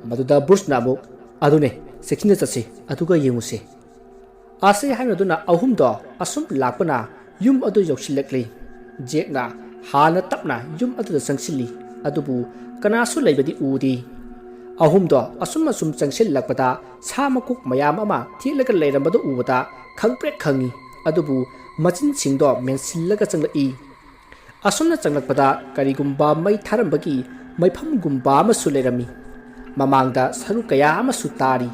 ꯃꯗꯨꯗ ꯕ꯭ꯔꯨꯁꯅ ꯑꯃꯨꯛ, "ꯑꯗꯨꯅꯦ, ꯆꯦꯛꯁꯤꯟꯅ ꯆꯠꯁꯤ, ꯑꯗꯨꯒ ꯌꯦꯡꯉꯨꯁꯤ"꯫ ꯑꯁꯤ ꯍꯥꯏꯅꯗꯨꯅ ꯑꯍꯨꯝꯗꯣ ꯑꯁꯨꯝ ꯂꯥꯛꯄꯅ ꯌꯨꯝ ꯑꯗꯨ ꯌꯧꯁꯤꯜꯂꯛꯂꯤ꯫ ꯖꯦꯛꯅ ꯍꯥꯟꯅ ꯇꯞꯅ ꯌꯨꯝ ꯑꯗꯨꯗ ꯆꯪꯁꯤꯜꯂꯤ, ꯑꯗꯨꯕꯨ ꯀꯅꯥꯁꯨ ꯂꯩꯕꯗꯤ ꯎꯗꯦ꯫ ꯑꯍꯨꯝꯗꯣ ꯑꯁꯨꯝ ꯑꯁꯨꯝ ꯆꯪꯁꯤꯜꯂꯛꯄꯗ ꯁꯥ ꯃꯀꯣꯛ ꯃꯌꯥꯝ ꯑꯃ ꯊꯦꯠꯂꯒ ꯂꯩꯔꯝꯕꯗꯨ ꯎꯕꯗ ꯈꯪꯄ꯭ꯔꯦꯛ ꯈꯪꯉꯤ, ꯑꯗꯨꯕꯨ ꯃꯆꯤꯟꯁꯤꯡꯗꯣ ꯃꯦꯟꯁꯤꯜꯂꯒ ꯆꯪꯂꯛꯏ꯫ ꯑꯁꯨꯝꯅ ꯆꯪꯂꯛꯄꯗ ꯀꯔꯤꯒꯨꯝꯕ ꯃꯩ ꯊꯥꯔꯝꯕꯒꯤ ꯃꯩꯐꯝꯒꯨꯝꯕ ꯑꯃꯁꯨ ꯂꯩꯔꯝꯃꯤ꯫ ꯃꯃꯥꯡꯗ ꯁꯔꯨ ꯀꯌꯥ ꯑꯃꯁꯨ ꯇꯥꯔꯤ꯫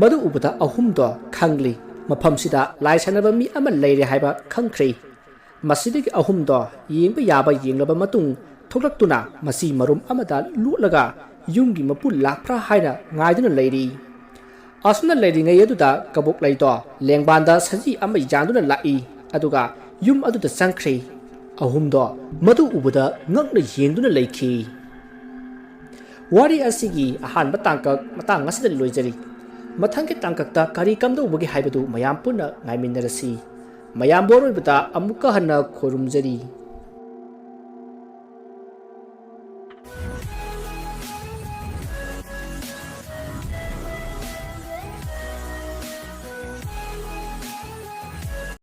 ꯃꯗꯨ ꯎꯕꯗ ꯑꯍꯨꯝꯗꯣ ꯈꯪꯂꯤ, ꯃꯐꯝꯁꯤꯗ ꯂꯥꯏ ꯁꯥꯟꯅꯕ ꯃꯤ ꯑꯃ ꯂꯩꯔꯦ ꯍꯥꯏꯕ ꯈꯪꯈ꯭ꯔꯦ꯫ ꯃꯁꯤꯗꯒꯤ ꯑꯍꯨꯝꯗꯣ ꯌꯦꯡꯕ ꯌꯥꯕ ꯌꯦꯡꯂꯕ ꯃꯇꯨꯡ ꯊꯣꯛꯂꯛꯇꯨꯅ ꯃꯁꯤ ꯃꯔꯨꯝ ꯑꯃꯗ ꯂꯣꯠꯂꯒ ꯌꯨꯝꯒꯤ ꯃꯄꯨ ꯂꯥꯛꯄ꯭ꯔꯥ ꯍꯥꯏꯅ ꯉꯥꯏꯗꯨꯅ ꯂꯩꯔꯤ꯫ ꯑꯁꯨꯝꯅ ꯂꯩꯔꯤꯉꯩ ꯑꯗꯨꯗ ꯀꯕꯣꯛꯂꯩꯗꯣ ꯂꯦꯡꯕꯥꯟꯗ ꯁꯖꯤ ꯑꯃ ꯌꯥꯟꯗꯨꯅ ꯂꯥꯛꯏ, ꯑꯗꯨꯒ ꯌꯨꯝ ꯑꯗꯨꯗ ꯆꯪꯈ꯭ꯔꯦ꯫ ꯑꯍꯨꯝꯗꯣ ꯃꯗꯨ ꯎꯕꯗ ꯉꯛꯅ ꯌꯦꯡꯗꯨꯅ ꯂꯩꯈꯤ꯫ ꯋꯥꯔꯤ ꯑꯁꯤꯒꯤ ꯑꯍꯥꯟꯕ ꯇꯥꯡꯀꯛ ꯃꯇꯥꯡ ꯑꯁꯤꯗ ꯂꯣꯏꯖꯔꯤ꯫ ꯃꯊꯪꯒꯤ ꯇꯥꯡꯀꯛꯇ ꯀꯔꯤ ꯀꯝꯗꯧꯕꯒꯦ ꯍꯥꯏꯕꯗꯨ ꯃꯌꯥꯝ ꯄꯨꯟꯅ ꯉꯥꯏꯃꯤꯟꯅꯔꯁꯤ꯫ ꯃꯌꯥꯝꯕꯨ ꯑꯔꯣꯏꯕꯗ ꯑꯃꯨꯛꯀ ꯍꯟꯅ ꯈꯣꯏꯔꯨꯝꯖꯔꯤ꯫